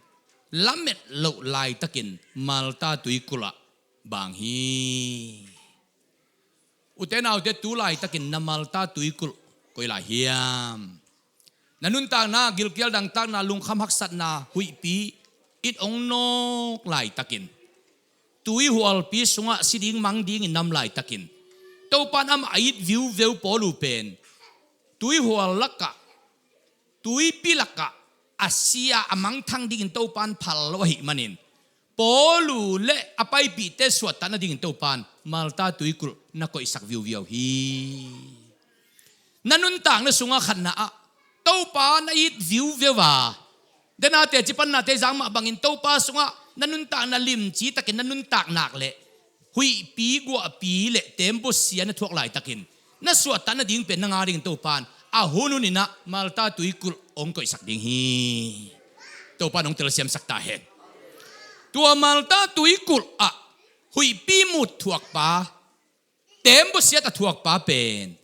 lamet loh laitakin Malta tuikulh ah bang hi. Ute naute, tu laitakin na Malta tuikulh koi lai hiam? Na nuntakna, gilkial dangtakna, lungkham haksatna, huihpi in hong nawk laitakin, tuihualpi sungah si ding mang dingin na om laitakin, Topa'n amah a it viuveu Paul uh pen tuihual lakah, tuipi lakah a si a, a mangthang dingin Topa'n phal lo ahih manin, Paul uh le a paipihte suahtak nadingin Topa'n Malta tuikulh na koihsak viuviau hi. Na nuntakna sungah khatna ah Topa na it viuveu a, dena teci panna tei zang mah bangin Topa sungah na nuntakna limci takin na nuntak nak leh, huihpi, guahpi le tembaw sia na thuak laitakin, na suahtak nading pen nang adingin Topa'n a hun hunin ah Malta tuikulh hong koihsak ding hi. Topa'n hong telsiamsak ta hen. Tua Malta tuikulh ah huihpi mut thuakpa, tembaw siat a thuakpa pen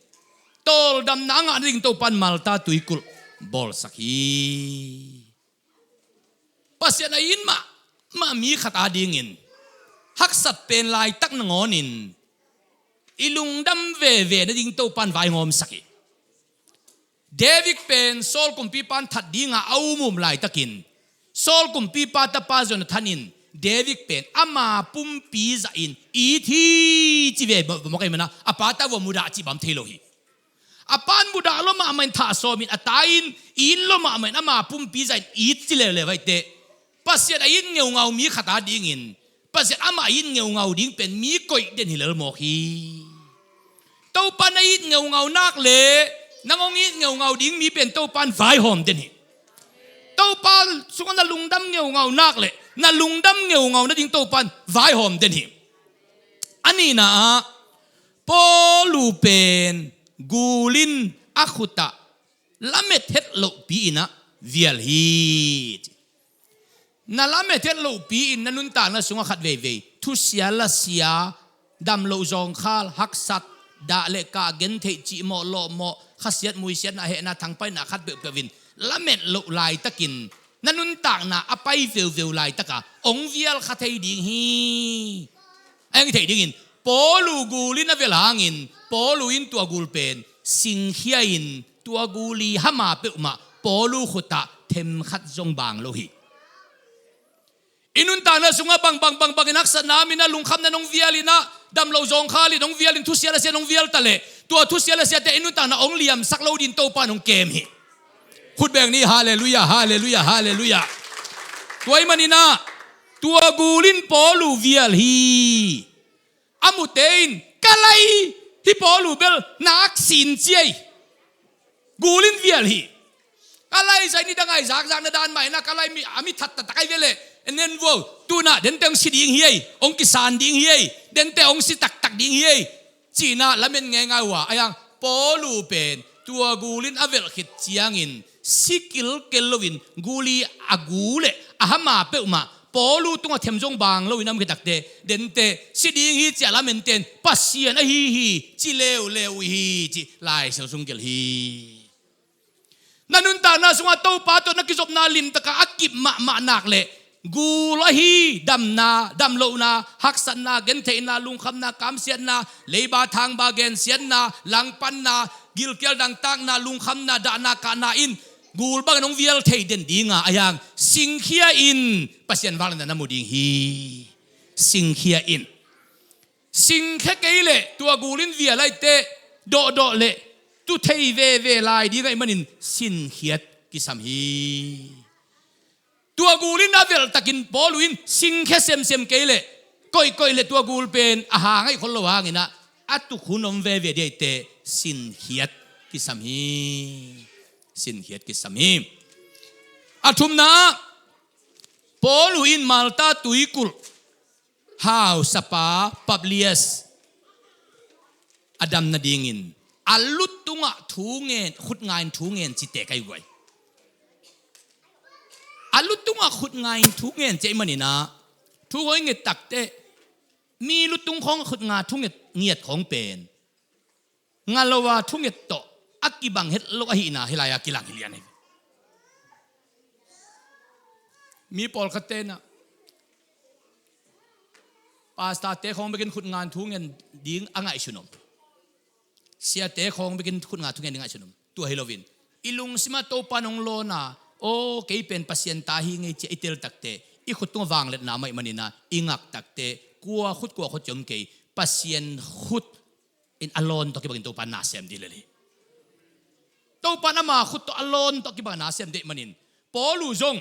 tawldamna a ngah nading Topa'n Malta tuikulh bawlsak hi. Pasian a it mahmah mi khat adingin haksat pen laitak nangawnin i lungdam veve nading Topa'n vaihawmsak hi. David pen Saul kumpipa'n that dinga a umum laitakin, Saul kumpipa tapa Jonathan in David pen ama pumpi zahin it hi ci ve mawk ahih manin ah, a pa ta vua mudah cih bang thei lo hi. A pa'n mudah lua mahmah in thah sawmin, a ta in it lua mahmah in ama pumpi zahin it ci leuleu ahih teh, Pasian a it ngeungau mi khat adingin Pasian amah a it ngeungau ding pen mi koih den hi lel mawk hi. Topa na it ngeungau nak leh, nang hong it ngeungau ding mi pen Topa'n vaihawm den hi. Topa sungah na lungdam ngeungau nak leh, na lungdam ngeungau nading Topa'n vaihawm den hi. A nihna ah, Paul uh pen gul in a khut ah lamet het lohpi in ah vial hi. Na lamet het lohpi in na nuntakna sungah khat veivei thusia lasia, damloh zawngkhal, haksat, dah le kah, gentheih, cihmawh, lawhmawh, khasiat, muisiatna, hehna, thangpaihna khat peuhpeuh in lamet loh laitakin, na nuntakna a pai veuveu laitaka hong vial kha thei ding hi. A hong hi thei dingin Paul uh gul in a vial hangin, Paul uh in tua gul pen singkhia in, tua gul i hama peuhmah Paul uh khut ah themkhat zong bang lo hi. I nuntakna sungah bang bang bang bangin haksatna om in ah, lungkhamna nong vial in ah, damloh zawngkhal in nong vial in, thusia lasia nong vial ta leh, tua thusia lasiate i nuntakna hong liamsak lo dingin Topa'n hong kem hi. Khut beng ni, halleluiah, halleluiah, halleluiah. Tua ahih manin ah, tua gul in Paul uh vial hi. A mute in, ka lai, hih Paul uh bel nak sin ci ei. Gul in vial hi. Ka lai zai ni dang ai zakzakna dan mah in ah, ka lai mi, a mi that taktak ai ve leh, en en vo, tu-in ah dente hong si ding hi ei, hong kisan ding hi ei, dente hong si taktak ding hi ei, ci-in ah lamen ngeingai uh a, ahi hang Paulu pen tua gul in a velh khit ciangin si kilkel loin gul i a gu le a hama peuhmah Paulu tungah them zong bang loin a om khit takteh, dente si ding hi ci-a lamente in Pasian ahi hi ci leuleu uh hi ci Lai Siangtho sung gelh hi. Na nuntakna sungah Topa tawh na kizopna limtakin a kip mahmah nak leh gul ahi damna, damlohna, haksatna, gentheihna, lungkhamna, kamsiatna, leiba thangba gensiatna, langpanna, gilkial dangtakna, lungkhamna, dahna, kahna in gul bangin hong vial thei den ding a, ahi hang singkhia in Pasian vangliatna na mu ding hi. Singkhia in. Singkhia kei leh tua gul in vial ahih teh dawhdawh leh tu thei veve lai ding ahih manin sinkhiat kisam hi. Tua gul in a velh takin Paulu in singkhia semsem kei leh koihkoih leh tua gul pen a hang ahih khol lo hangin ah a tuk hun om veve ding ahih teh sinkhiat kisam hi. Sinkhiat kisam hi. A thumna, Paulu in Malta tuikulh hausapa Publius a dam nadingin a lu tungah thu ngen, khut nga in thu ngen ci teh ka hi guai. A lu tungah khut nga in thu ngen ci ahih manin ah thu hong nget takteh mi lu tung khawng khut nga thu nget ngiat khawng pen nga lo a thunget tawh a kibang het lo ahihna hih lai-ah kilang hi lian hi. Mi pawlkhatte in ah pastorte khawng bekin khut nga in thu ngen ding a ngaihsun om. Siate khawng bekin khut nga thu ngen ding a ngaihsun om. Tua hi loin i lungsimah Topa in hong lawn a, aw kei pen Pasian ta hi ing ei ci-a i tel takteh i khut tungah vangliatna om ahih manin ah i ngak takteh kua khut kua khut ci om kei, Pasian khut in a lawn tawh kibangin Topa in na sem ding lel hi. Topa in ama khut tawh a lawn tawh kibangin na sem ding ahih manin Paulu zong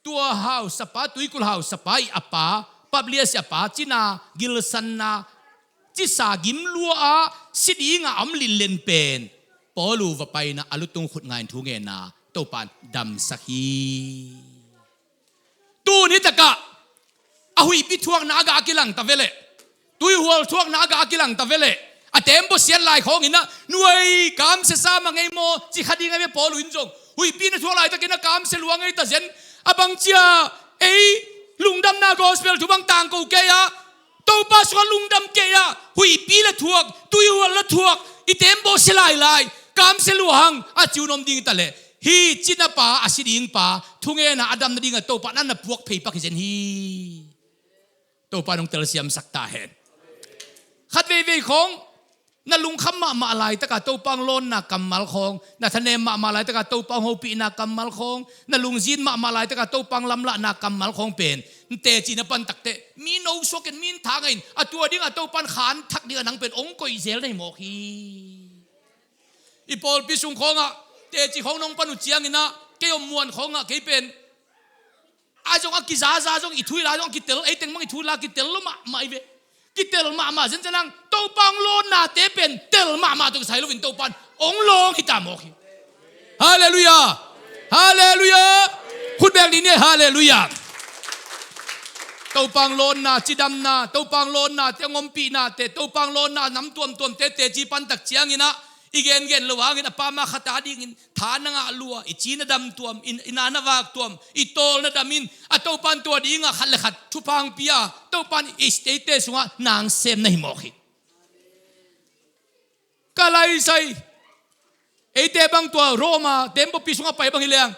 tua hausapa, tuikulh hausapa i a pa, Publius i a pa cina gilsanna, cisa gim lua-a si dingah a om linlen pen Paulu va pai in ah a lu tung khut nga in thu ngen a Topa in damsak hi. Tuni takah a huihpi thuakna a gah a kilang ta ve leh, tuihual thuakna a gah a kilang ta ve leh, a tembaw siat lai khawngin ah nuai kamsia sa mah ngei maw ci kha ding a ve. Paulu in zong huihpi na thuak laitakin a kamsia lua ngei ta zen, a bangci a ei lungdamna gospel thu bang tangko kei a, Topa sungah lungdam kei a, huihpi la thuak, tuihual la thuak, i tembaw sia lailai, kamsia lua hang a ci uh na om ding hi ta leh, hih cinapa a si ding pa thu ngen a a dam nadingah Topa in na puak phei pak hi zen hi. Topa in hong telsiamsak ta hen. Khat veivei khawng na lungkham mahmah laitakah Topa hong lawnna kammal khawng, na thanem mahmah laitakah Topa hong hopihna kammal khawng, na lungzin mahmah laitakah Topa hong lamlahna kammal khawng pen teci na pan takteh mi nosuak in, mi in tha ngah in, a tua dingah Topa in khanthak dingah nang pen hong koih zel na hi mawk hi. I pawlpi sung khawngah teci khawng nong pan uh ciangin ah kei om muan khawngah kei pen a zong a kizaza zong i thu i la zong a kitel, ei teng bang i thu i la kitel lo mahmah hi ve. Kitel mahmah zenzen hang Topa hong lawnnate pen tel mahmah tawh kisai loin Topa in hong lawng hi ta mawk hi. Halleluiah. Halleluiah. Khut beng dih ni, halleluiah. Topa hong lawnna, cidamna, Topa hong lawnnate, hong ompihnate, Topa hong lawnna nam tuamtuamte teci pantak ciangin ah i gengen lo hangin a pa ma khat a dingin tha na ngah lua, i ci na dam tuam, i, i na na vak tuam, i tawl na dam in, a Topa in tua dingah khat le khat thupha hong pia, Topa in i state sungah nang sem na hi mawk hi. Ka laisai, eite bang tua Roma tembaw pi sungah pai bang hi leng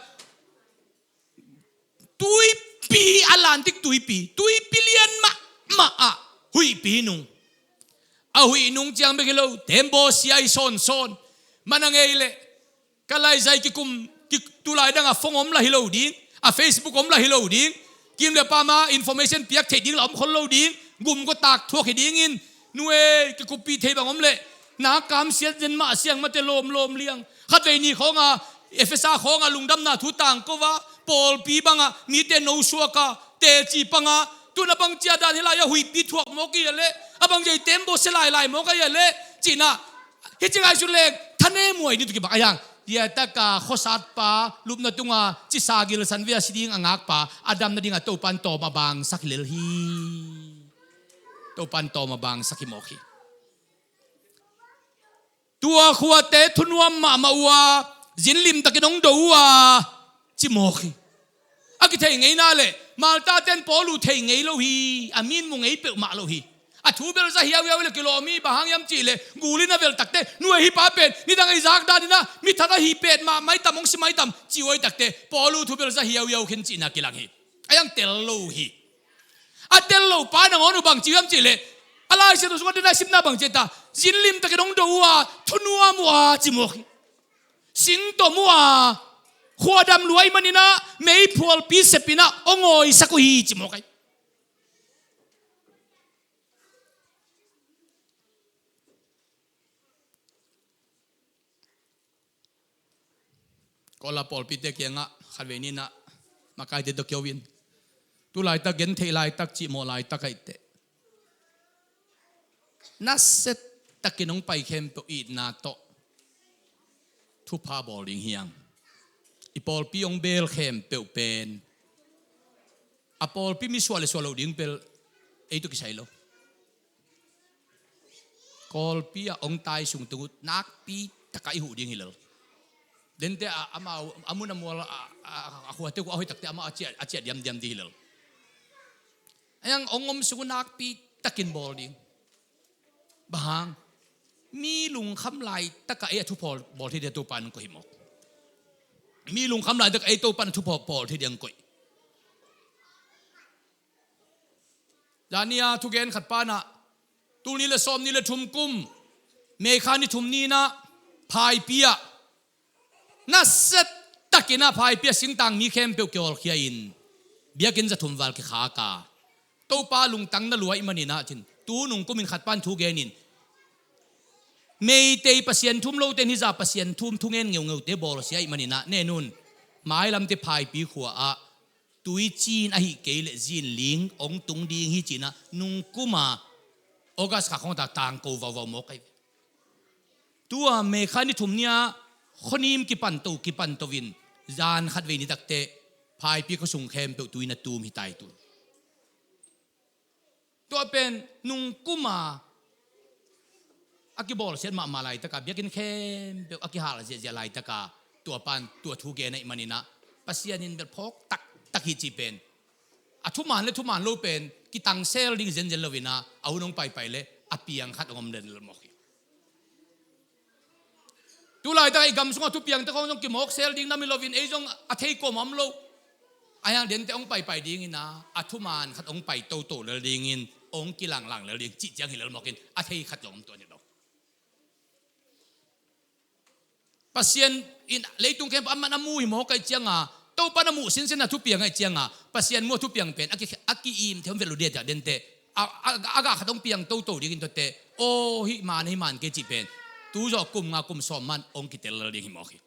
tuipi, Atlantic tuipi, tuipi lian mahmah ah huihpi nung. A huih nung ciang bek hi lo, tembaw sia i sawnsawn. Mana ngei leh ka laizai kikum, ki, tulai dang a phone om la hi lo ding, a Facebook om la hi lo ding, kim le pama information piak theih ding la om khol lo ding, gum ko tak thuak hi dingin, nuei kikuppih thei bang om leh na kamsiat zen mah siang mate lawmlawm liang. Khatvei ni khawnga Efesa khawnga lungdamna thu tangko a, pawlpi banga mite nosuaka teci panga, tuna bang cia dan hi lai-a huihpi thuak mawk ahi a leh, a bang cia i tembaw sia lailai mawk ahi a leh, cihna hi ci ngaihsut leng thanem huai ni tu kibang a hiang. Diataka khuasatpa lupna tunga cisa gilsan vei a si ding a ngakpa a dam nadinga Topan tawm a bangsak hi lel hi. Topan tawm a bangsak hi mawk hi. Tua khuate thunuam mahmah uh a, zin limtakin hong do uh a, ci mawk hi. A kithei ngeina le Malta ten Paul uh thei ngei lo hi, a min mu ngei peuhmah lo hi. A thu bel za hiauhiau le kilawm hi, bang hang hiam cih le gul in a velh takte, nuai, hih pa pen nidang ei zak danin ah mi that ahi pet mah maitam, hong si maitam, ci uh ahi takte, Paul uh thu bel za hiauhiau khin cihna kilang hi. A hiang tel lo hi. A tel lo pa nangawn uh bang ci hiam cih le, a Lai Siangtho sungah den a i simna bang ci ta, zin limtakin hong do uh a, thunuam uh a, ci mawk hi. Sing tom uh a, khuadam lua ahih manin ah meiphualpi sepin ah hong awisak uh hi, ci mawk hi. Kawla pawlpite kiangah khatvei ni-in ah makaite tawh kio-in, tu laitak gentheih laitak, cihmawh laitak ahih teh, nasia takin hong pai khempeuh itna tawh thupha bawl ding hi hang. I pawlpi hong bel khempeuh pen, a pawlpi mi suah le suah loh ding bel ei tawh kisai lo. Kawlpi ah hong tai sung tung uh nakpi takah i huh ding hi lel. Dente a, amau a mun a mual a, a, a khuate uh a hoih takte amau a ciah, a ciah diamdiam ding hi lel. A hiang hong om sung uh nakpi takin bawl ding. Bang hang? Mi lungkham laitakah ei a thu bawl, bawl thei ding a Topa'n hong koih hi mawk. Mi lungkham laitakah ei Topa'n a thu bawl, bawl thei ding hong koih. Zani-a thugen khat pan ah, tul nih le sawmnih le thum kum May kha ni thum ni-in ah Phaipi ah, nasia takin ah Phaipi ah singtang mi khempeuh kihawlkhia-in, biakinn za thum val kikhak a, Topa lungtang na lua ahih manin ah, cin, tu nung kumin khat pan thugenin, Meitei Pasian thu um lote in hih zah Pasian thu um thungen ngeungeute bawlsia ahih manin ah, nen un, mailamte Phaipi khua ah tuiciin ahih kei leh zinling hong tung ding hi ci-in ah nung kum a August kha khawng tak tangko vauvau mawk ahi ve. Tua May kha ni thum ni-a khuanim kipanto, kipanto-in zan khatvei ni takte Phaipi khuasung khempeuh tui in a tum hi tai tun. Tua pen nung kum a a kibawlsiat mahmah laitaka, biakinn khempeuh a kihal ziahziah laitaka, tua pan tua thugen ahih manin ah, Pasian in bel phawk taktak hi cih pen, a thuman le thuman lo pen kitangsel ding zenzen loin ah, a hun hong paipai le a piang khat hong om lel mawk hi. Tu laitak ei gam sungah thupiangte khawng zong kimawksel ding nam hi loin, ei zong a thei kuamah om lo. A hiang dente hong paipai dingin ah, a thuman khat hong pai toto lel dingin, hong kilanglang lel ding cih ciang hi lel mawkin, a thei khat zong om tuan hi lo. Pasian in leitung khempeuh a man a mu hi mawk ahih cianga, Topa na muh sinsin a thupiang ahih cianga, Pasian mu a thupiang pen a ki, a ki-im thei om vet lo dia, dente a, a, a gah khat hong piang toto dingin tuate, aw, hih man, hih man kei cih pen tu zawh kum nga kum sawm man hong kitel lel ding hi mawk hi.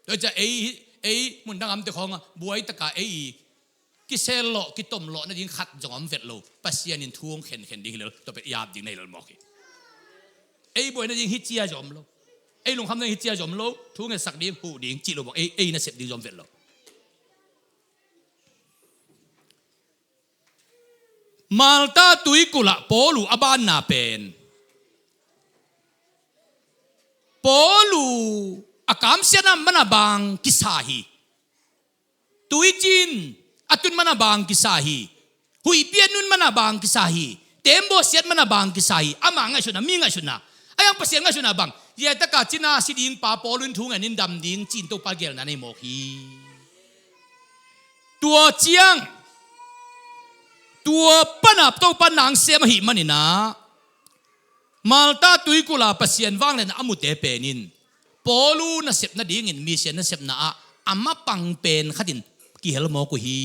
Tua ciah ei, ei mundang amte khawngah buai taka ei kisel lawh, kitom lawh nading khat zong om vet lo. Pasian in thu hong khenkhen ding hi lel, tua pen i ap ding na hi lel mawk hi. Ei buai nading hih cia zong om lo. Ei lungkham nading hih cia zong om lo. Thu ngetsak ding, huh ding cih lo mawk. Ei, ei nasep ding zong om vet lo. Malta tuikulh ah Paul uh a banna pen, Paul uh a kamsiatna man a bang kisa hi. Tuiciin a tun man a bang kisa hi. Huihpi a nung man a bang kisa hi. Tembaw siat man a bang kisa hi. Ama ngaihsutna, mi ngaihsutna. A hiang Pasian ngaihsutna bang? Ziataka cina si ding pa Paul in thu ngenin dam ding ci-in Topa geelna nei mawk hi. Tua ciang, tua pan a Topa nang sem ahih manin ah, Malta tuikulh a Pasian vangliatna a mute pen in, Paul uh nasep nadingin misian nasepna ah a mapang pen khatin kihel mawk uh hi.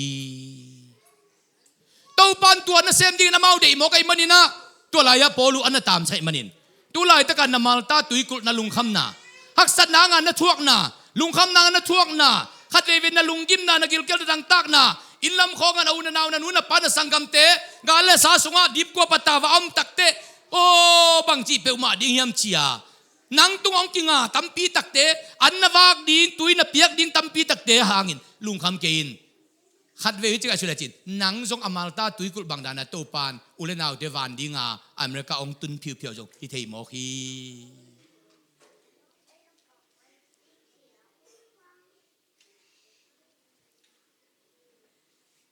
Topa in tua nasem dingin amau deih mawk ahih manin ah, tua lai-ah Paul uh a na tamsak ahih manin, tu laitaka na Malta tuikulh na lungkhamna, haksatna hangah na thuakna, lungkhamna hangah na thuakna, khatveivei na lunggimna, na gilkial na dangtakna, inn lam khawngah na u na nau, na nu na pa, na sanggamte, gal le sa sungah dipkua patau a om takte, aw, bangci peuhmah ding hiam ci-a nang tungah hong kinga tampi takte, an na vak ding, tui na piak ding tampi takte hangin lungkham kei in. Khatvei hi ci ngaihsun lecin, nang zong a Malta tuikulh bang dana Topa in u le naute van dinga America hong tun phiuphiau zong hi thei mawk hi.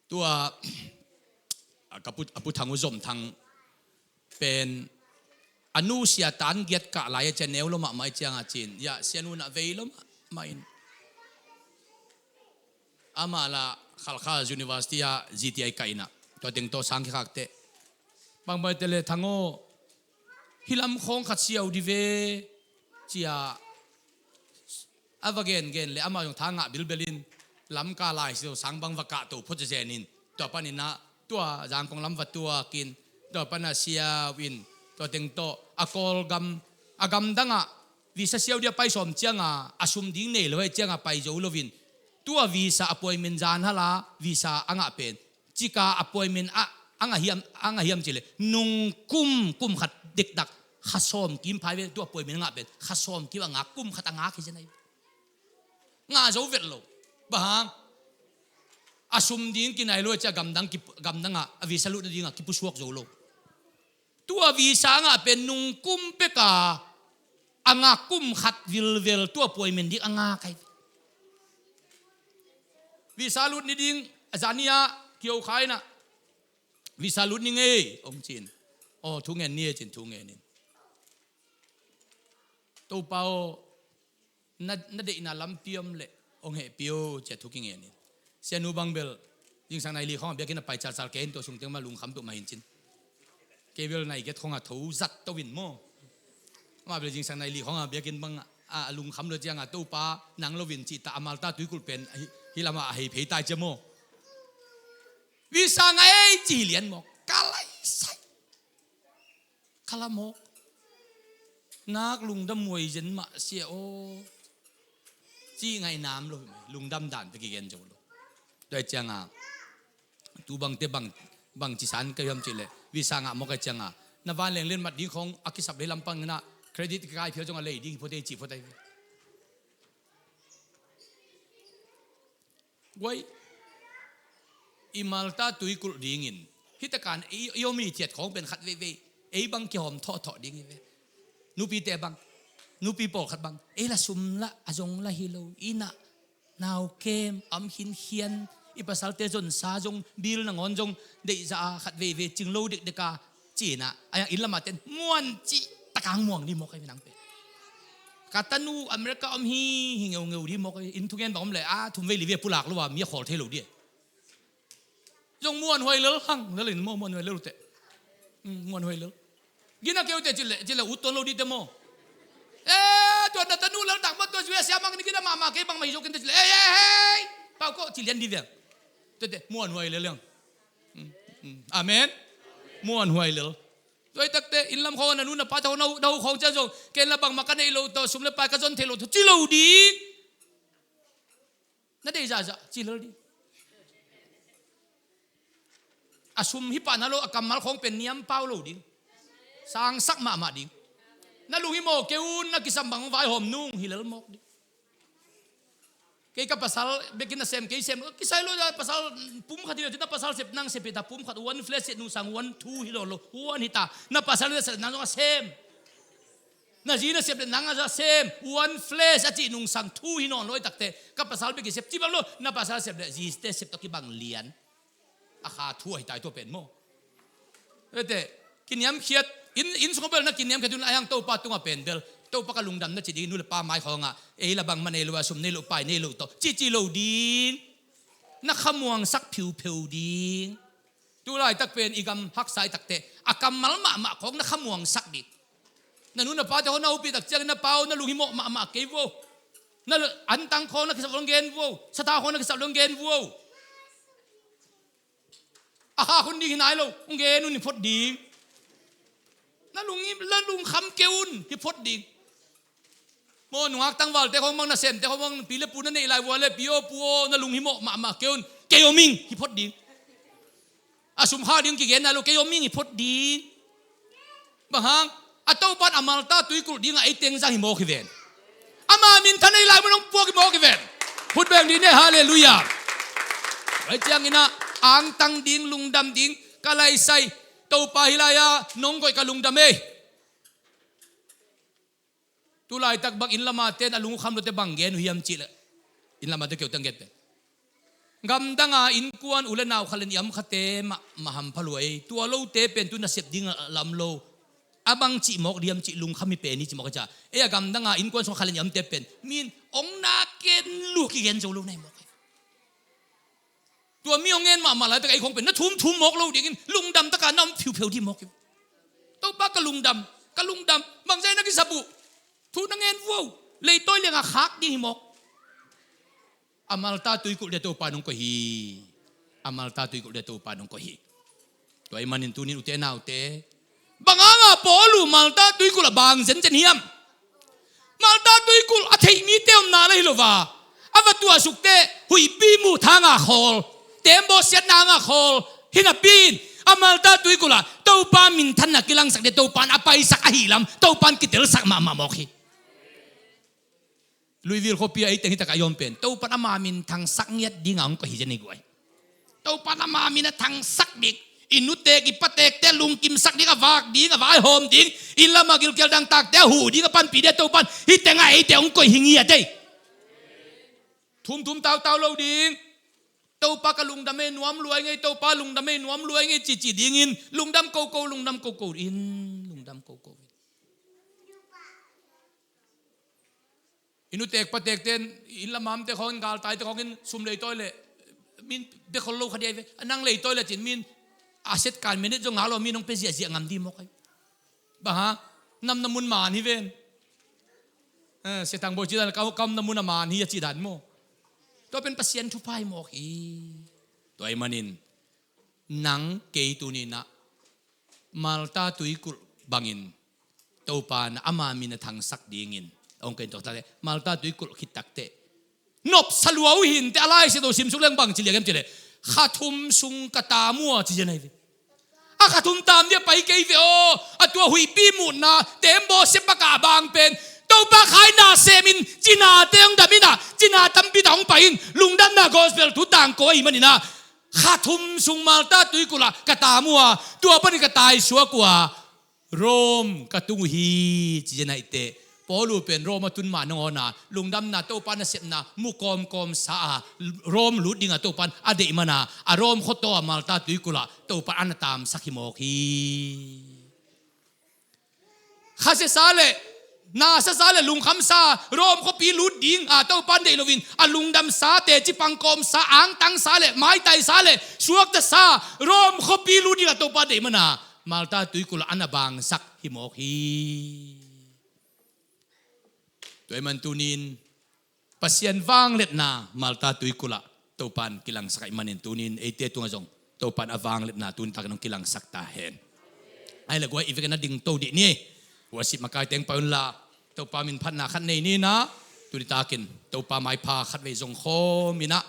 Tua a ka pu, a pu Thang uh, Zom Thang pen a nusia tan giat kah lai a cia neu lo mahmah i cianga cin, ya, sianu na vei lo mahmah in. Amah la Khalkha University a G T I kah ina, tua teng tawh sang kikhakte. Bangbai te le Thang aw, hi lam khawng khat siau di ve, cia a va gengen le amah zong tha ngah bilbelin, Lamka lai siau sang bang va kahto phot zezenin, tua paninah tua Zangkong lam va tuakin, tua pana siau in, tua teng tawh a Kawlgam, a gamdangah visa siau dia pai sawm cianga a sum ding nei lo hei cianga pai zo loin, tua visa appointment zan hala visa a ngah pen cika appointment a, a ngah hiam, a ngah hiam cileh, nung kum, kum khat dekdak kha sawm kim phai ve, tua appointment a ngah pen kha sawm kim a ngak, kum khat a ngak hi zenai. Ngah zo vet lo. Bang hang? A sum ding kinai lo cia gamdang, gamdangah a visa lutna dingah kipusuak zo lo. Tua visa a ngah pen nung kum peka a ngak, kum khat vilvel tua appointment dik a ngak ai. Visa lut ni ding a zani a kio khaina. Visa lut ni ngei, ong cin. Aw, thu ngen ni e cin, thu ngenin. Topa aw, na, na deihna lampi om leh ong hehpih o cia thu kingenin. Sianu bang bel zingsang nai li khawng a biakinn a pai calcal kei in, tua sungteng mah lungkham peuhmah hin cin. Kei bel nai giat khawng a tho zat to in maw. Mah bel zingsang nai li khawng a biakinn bang a, a lungkham lo cianga Topa nang loin cih ta a Malta tuikulh pen hi, hi lamah a hei phei tai cia maw. Visa ngah ei ci hi lian maw. Ka lai sai. Ka la mawk. Nak lungdam huai zen mah sia aw. Ci ngainam lo hi mai, lungdam dan te kigen zo lo. Tua cianga tu bangte bang, bang ci san ka hiam cileh, visa ngah mawk a cianga na vanleng lian mat ding khawng a kisap lei lampang inah credit kikai phial zong a lei ding hi phot ei ci phot ei. Guai, i Malta tuikulh dingin hitakan i, i om i thiat khawng pen khat veivei ei bang kihawm thawhthawh ding hi ve. Nupite bang, nupi pawlkhat bang ei la sum la a zong la hi lo inah, nau kem, am khinkhian, i pasalte zonsa zong, bil nangawn zong deihza a khat veivei cing lo dekdeka cinah, a yang inn lama ten muan cih takang muang dih mawk ai minang pe. Ka tanu America om hi, hi ngeungeu dih mawk ai, inn thungen bang om le a thum vei li vei pulak lo a mi a khawl thei lo dih. Zong muan huai lel hang lel in maw, muan huai lel uh teh. Muan huai lel. Gina keu teh cileh, cileh ut tuan lo dih teh maw. Eh, tua na tanu lel tak maw, tua zui a siamang ni gina mahmah kei bangmah hi zo ken teh cileh, ei ei ei, pau ko ci lian dih veng. Tua teh muan huai lel leng. Amen. Muan huai lel. Tua i takte inn lam khawng a na nu na pa tawh na hu khawng cia zong ken la bangmah ka neih lo tawh, sum le pai ka zon thei lo tawh ci lo ding. Na deih zahzah ci lel ding. A sum hi pah na lo, a kammal khawng pen niam pau lo ding. Sangsak mahmah ding. Na lunghimawh kei un, na kisam bang vaihawm nung hi lel mawk ding. Kei ka pasal bekin a sem, kei sem kisai lo, pasal pum khat hi lo, na pasal sep nang sep hi ta, pum khat, one flesh, nungsang one two hi lo lo, one hi ta, na pasal na sep nang zong a sem. Na zi na sep le nang a sem, one flesh a cih nungsang thu hi nawn lo i takte, ka pasal bek i sep ci bang lo, na pasal sep le zite sep tawh kibang lian. A kha thu ahi tai tua pen maw. Ete, kiniamkhiat, inn, inn sung bel na kiniamkhiat un a hiang Topa tungah pen bel, Topa ka lungdam na ci ding, nu le pa mai khawngah ei la bangmah nei lo a, sum nei lo, pai nei lo tawh ci ci lo ding. Na khamuangsak phiupheu ding. Tu laitak pen i gam haksa i takte a kammal mahmah khawng na khamuangsak ding. Na nu na pate khawng na upih tak ciangin, na pa aw, na lunghimawh mahmah kei vo. Na antang khawng na kisap lo hong gen vo. Satha khawng na kisap lo hong gen vo. A khak hun ding hi nai lo, hong gen un hi phot ding. Na lung, na lungkham kei un hi phot ding. Maw, nungak tangvalte khawng bang, nasemte khawng bang, pi le pu na neih lai vua le, pi aw pu aw, na lunghimawh mahmah kei un, kei om ing hi phot ding. A sum kha ding kigen nai lo, kei om ing hi phot ding. Bang hang? A Topan a Malta tuikulh dingah ei teng zang hi mawk hi ven. Ama minthan ei lai mun hong puak hi mawk hi ven. Khut beng dih ne, halleluiah. Tua cianginah angtang ding, lungdam ding ka laisai. Topa, hih lai-a nong koih ka lungdam ei. Tu laitak bang inn lama ten a lungkham lote bang gen uh hiam cihleh, inn lama te keu teng gen pen, Gamdanga innkuan u le nau khat le nih a om khate mah, mah hampha lua ei. Tua lote pen tu nasep ding a lam lo. A bang cih mawk diam cih lungkham hi pen hi cih mawk a cia. Ei a gamdanga innkuan sung khat le nih a omte pen min ong na ken lu kigen zo lo nai mawk ei. Tua mi ong ngen mahmah laitak ei khong pen na thum thum mawk lo dingin lungdam taka na om phiupheu dih mawk ei. Topa ka lungdam, ka lungdam. Bangzah na kisap uh. Thu na ngen vuau. Leitawi lianga khak ding hi mawk. A Malta tuikulh dia Topa nong koih hi. A Malta tuikulh dia Topa nong koih hi. Tua ahih manin tunin ute naute, bang hanga Paul uh Malta tuikulh a bang zenzen hiam? Malta tuikulh a theih mite omna la hi lo va, a va tuahsukte huihpi muh thanga khawl, teembaw siatna hanga khawl. Hi napi in a Malta tuikulh ah Topa minthanna kilangsak dia Topa in a paisak ahih lam Topa in kitelsak mahmah mawk hi. Louisville khuapi ah ei teng hi takah i om pen Topa in ama minthangsak ngiat dinga hong koih hi zen hi guai. Topa in ama min a thangsak ding, i nutek i patekte lungkimsak ding, a vak ding, a vaihawm ding, inn lama gilkial dangtakte a huh ding a panpih dia Topa in hih tengah eite hong koih hi ngiat ei. Thumthum tautau lo ding. Topa ka lungdam ei, nuam lua ing ei, Topa lungdam ei, nuam lua ing ei cici dingin lungdam koko, lungdam koko in, lungdam koko in. I nutek patekte in, inn lamamte khawngin, galtaite khawngin sum leitawi leh min pia khol lo kha dih ai ve. A nang leitawi leh cin min a set kan minute zong ngak lo, min hong pia ziahziah ngam dih mawk ai. Bang ha? Namna mun man hi ven. Eh, Sia Thang Bawi ci dan, ka, ka omna mun a man hi a ci dan maw? Tua pen Pasian thupha hi mawk hi. Tua ahih manin nang kei tuni-in ah Malta tuikulh bangin Topa in ama min a thangsak dingin hong koih in. Tua tak teh Malta tuikulh khit tak teh nopsa lua uh hi inteh. A Lai Siangtho simsuk leng bang ci liang hiam cih leh, kha thum sung ka tam uh a ci zen ahi ve. A kha thum tam ding a pai kei ve aw. A tua huihpi muhna, teembaw siapa kah bang pen Topa khaina sem in, cinate hong dam in ah, cina tampi tak hong pai in, lungdamna gospel thu tangko ahih manin ah, kha thum sung Malta tuikulh ah ka tam uh a, tua panin ka taisuak uh a, Rome ka tung uh hi ci zen ahi teh. Paul uh pen Rome a tun mah nangawn a lungdamna, Topa nasepna mu kawmkawmsa a, Rome lut dingah Topa in a deih man a, a Rome khuataw ah Malta tuikulh ah Topa in a na tamsak hi mawk hi. Khasiasa le nasasa le lungkhamsa Rome khuapi lut ding a Topa in deih loin, a lungdamsa, teci pangkawmsa, angtangsa le maitaisa le suaktasa Rome khuapi lut dingah Topa deih man a Malta tuikulh ah a na bangsak hi mawk hi. Tua ahih man tunin Pasian vangliatna Malta tuikulh ah Topa in kilangsak ahih manin tunin eite tungah zong Topa in a vangliatna tuni takin hong kilangsak ta hen. Ahih leh guai, i vekin a dingto dih ni. Worship makai teng pai unla, Topa min phatna khat nei ni in ah, tuni takin Topa maipha khatvei zong khawm in ah,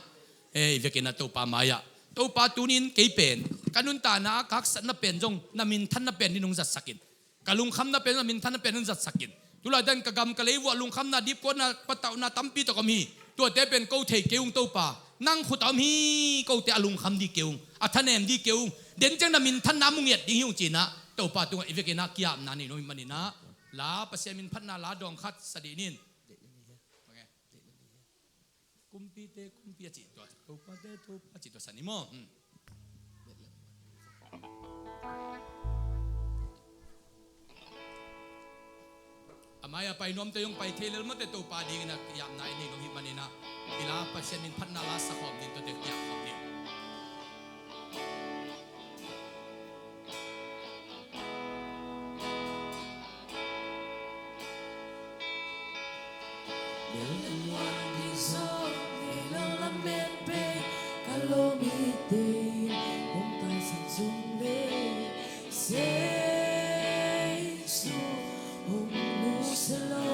eh, i vekin a Topa mai-ah, Topa tunin kei pen ka nuntakna a ka haksatna pen zong na minthanna pen ni nong zatsak in. Ka lungkhamna pen, a minthanna pen hong zatsak in. Tulaitak in ka gam ka lei vuah lungkhamna, dipkuatna, patauhna tampi tak om hi. Tuate pen ko thei kei ung Topa. Nang khut ah om hi, kote a lungkham dih kei ung, a thanem dih kei ung. Den ciang na minthanna mu ngiat ding hi ung ci-in ah Topa tungah i vekin ah ki-apna nei nuam ahih manin ah, la, Pasian min phatna la dawng khat sa dih ni in. Kumpite kumpi a cih tua, Topate Topa a cih tua sa ni maw? Hmm. A mai-a pai nuamte zong pai thei lel mawk teh, Topa dingin a ki-apna i nei nuam ahih manin ah, i la, Pasian min phatna la sa khawm ni in, tuate ki-ap khawm ni in. Bel lungmuang ding zong ngei lo lamen pen ka lawm hi teh, hong taisan zong leh sei sung hong nusia lo.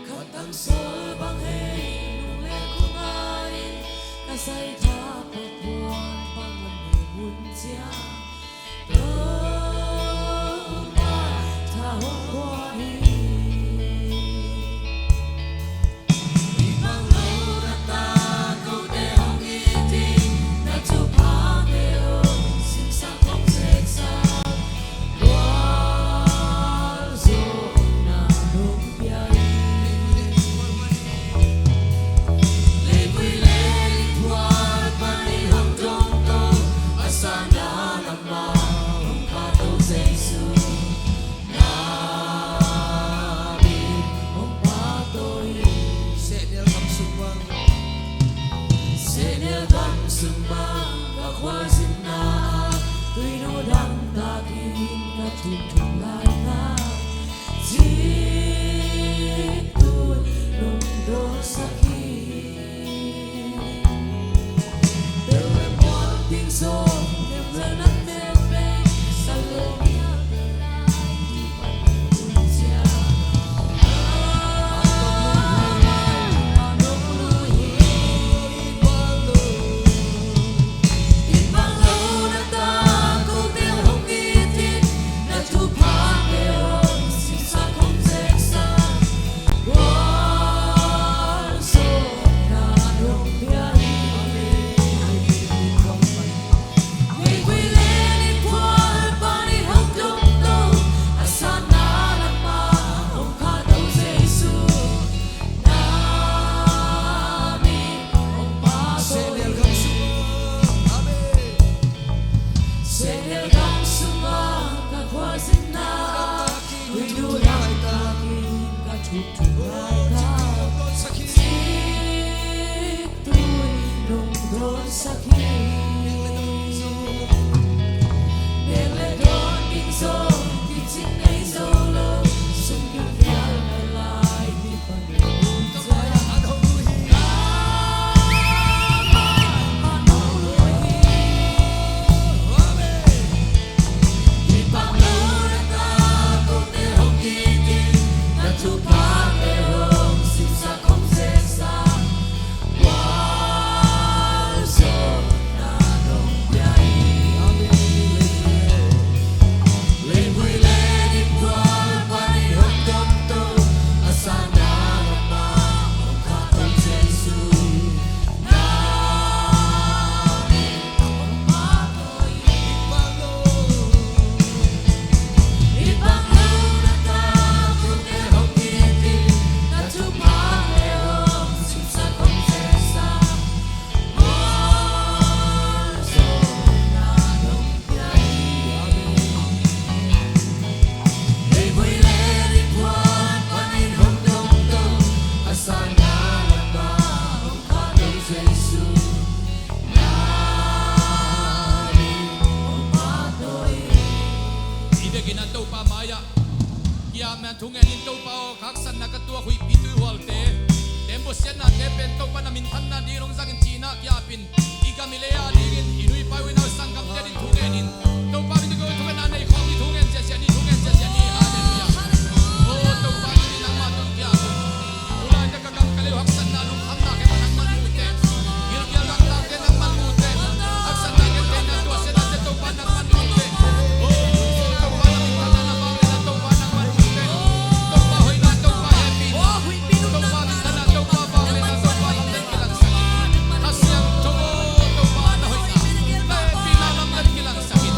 Ka tangsol bang hei nung le khua ngai, ka saitha pakhuan pang man nei hun ciang, Topa tha hong khua hi. I bang lo na ta kote hong it ding, na thupha te hong I biakinn ah Topa mai-ah ki-apna thu ngen in. Topa aw, ka haksatna ka tuak, huihpi tuihualte, tembaw siatnate pen Topa na minthanna ding hong zang in, cihna ki-ap in. I gam i lei a dingin, i nu i pa, i u i nau, sanggamte ading thu ngen in. Topa min tawh ko thungetna nei khawm ni, thu ngen siasia ni, thu ngen siasia ni. Halleluiah. O Topa, tuni nangmah tawh kiang ka gam ka lei uh haksatna, lungkhamna khempeuh nangman mu teh. Gilkial gangtahte nangman mu teh. Haksatna, gentheihna, tuahsiatnate Topa nangman mu teh. O Topa, na minthanna, na vangliatna Topa nangman mu teh. Topa hoihna, Topa hehpihna, Topa minthanna, Topa vangliatna, Topa lamdang kilangsak in. Kha Siangtho aw, Topa na hoihna, na hehpihna lamdang kilangsak in.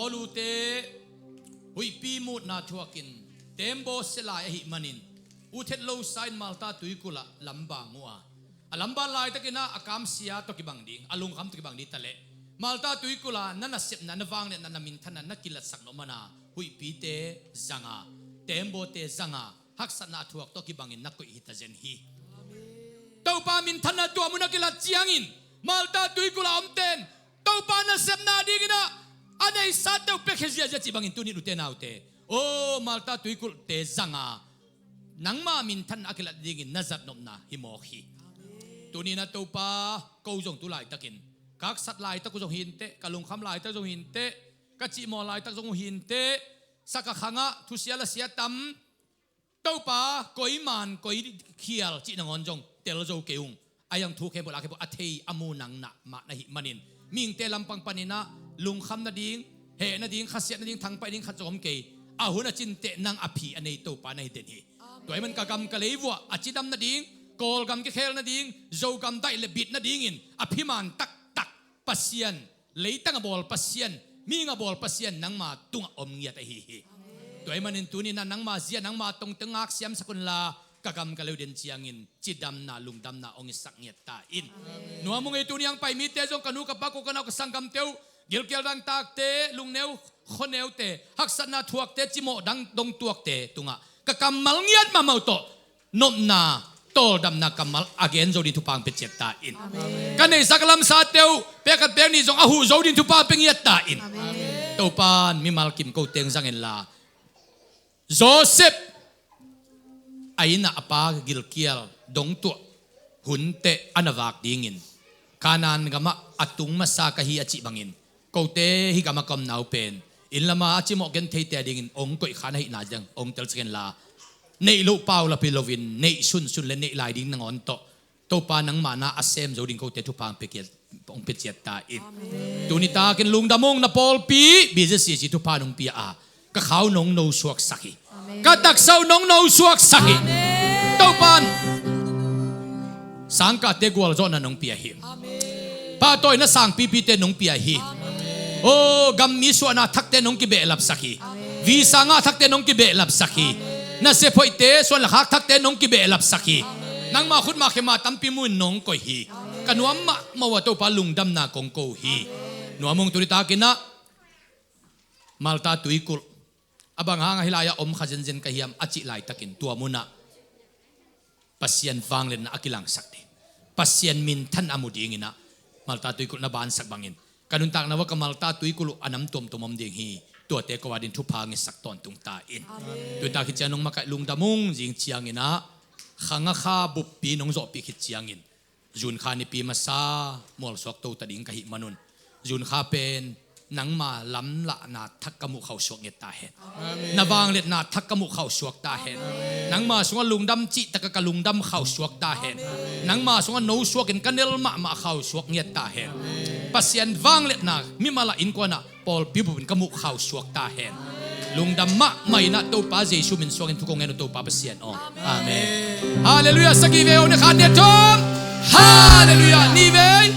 Paul ute huihpi mutna thuakin tembaw sia lai ahih manin, uthet losa in Malta tuikulh ah lamban uh a, a lamban laitakin ah a kamsia tawh kibang ding, a lungkham tawh kibang ding taleh, Malta tuikulh ah na nasepna, na vangliatna, na minthanna na kilatsak nop mana, huihpite zanga, tembawte zanga, haksatna a thuak tawh kibangin na koih hita zen hi. Topa minthanna tua mun a kilat ciangin, Malta tuikulh a omten Topa nasepna dingin ah a neisate uh piakhia ziahziah cih bangin tuni in ute naute, o Malta tuikulhte zanga nangma minthanna a kilat dingin na zat nopna hi mawk hi. Tuni in ah Topa, ko zong tu laitakin, ka haksat laitak uh zong hi inteh, ka lungkham laitak zong hi inteh, ka cihmawh laitak zong uh hi inteh, sak a khangah thusia lasia tam, Topa, koi man koi khial cih nangawn zong tel zo kei ung. A iang thu khempeuh la khempeuh a thei a mu nang na mah na hih manin, mihingte lampang panin ah lungkham nading, heh nading, khasiat nading, thangpaih ding khat zong om kei. A hun a cinteh nang a phi a nei Topa na hi den hi. Tua ahih man ka gam ka lei vuah a cidam nading, Kawlgam kikhel nading, Zogam daih le bit nadingin a phi man taktak Pasian, leitang a bawl Pasian, mihing a bawl Pasian nangma tungah om ngiat ahi hi. Tua ahih manin tuni in ah nangma zia, nangma tongtong ngak siamsak unla, ka gam ka lei uh den ciangin cidamna, lungdamna hong hisak ngiat ta in. Nuam ung ei, tuni hong pai mite zong, ka nu ka pa, ko ka nau, ka sanggamte uh, gilkial dangtakte, lungneu khuaneute, haksatna thuakte, cimawh dang dong tuakte tungah ka kammal ngiat mahmah uh tawh nopna, tawldamna kammal a gen zo ding thupha hong pia ciat ta in. Ka neihsa ka lamsate uh pek khat pek nih zong a huh zo ding thupha hong pia ngiat ta in. Topa in mimal kim ko teng zang inla, Joseph a inn ah a pa gilkial dongtuah hunteh a na vak dingin, Kanaan gamah a tung masa ka hi a cih bangin, kote hih gamah ka omna uh pen inn lamah a cimawh gentheite a dingin hong koihkhan ahihna zong hong telsak inla, neih loh paulap hi loin neih sunsun le neih lai ding nangawn tawh Topa nangma na a sem zo ding kote thupha hong pia ciat ta in. Tuni takin lungdam ung, na pawlpi B Z C C thupha nong pia a, ka khau nong nosuaksak hi. Ka taksa uh nong nosuaksak hi. Topa in sangkahte gualzawhna nong pia hi. Pahtawina sangpipite nong pia hi. O, gammi suahna thakte nong kibehlapsak hi. Visa ngah thakte nong kibehlapsak hi. Nasep hoihte, suan le khak thakte nong kibehlapsak hi. Nangma khutma khema tampi mu in nong koih hi. Ka nuam mahmah uh a, Topa, lungdamna kong ko hi. Nuam ung, tuni takin ah Malta tuikulh a bang hangah hih lai-ah om kha zenzen ka hiam a cih laitakin tua munah Pasian vangliatna a kilangsak ding, Pasian minthan a mu dingin ah Malta tuikulh na bansak bangin, ka nuntakna uah ka Malta tuikulh uh a nam tuamtuam om ding hi. Tuate ko a ding thupha ngetsak tawntung ta in. Tuni tak hi ciang nong makaih lungdam ung, zing ciangin ah khang a kha buppi nong zawhpih khit ciangin June kha nipi masa mualsuak to ta ding ka hih manun, June kha pen nangma lamlahna thak ka muh khauhsuak ngiat ta hen. Na vangliatna thak ka muh khauhsuak ta hen. Nangma sungah lungdam cih takah ka lungdam khauhsuak ta hen. Nangma sungah nosuakin ka nel mahmah khauhsuak ngiat ta hen. Pasian vangliatna mimal ah, innkuan ah, pawlpi bup in ka muh khauhsuak ta hen. Lungdam mahmah in ah Topa Jesu min suangin thu kong ngen uh, Topa Pasian aw. Amen. Halleluiah. Sagih vei aw, ni khat, ni thum. Halleluiah. Ni vei.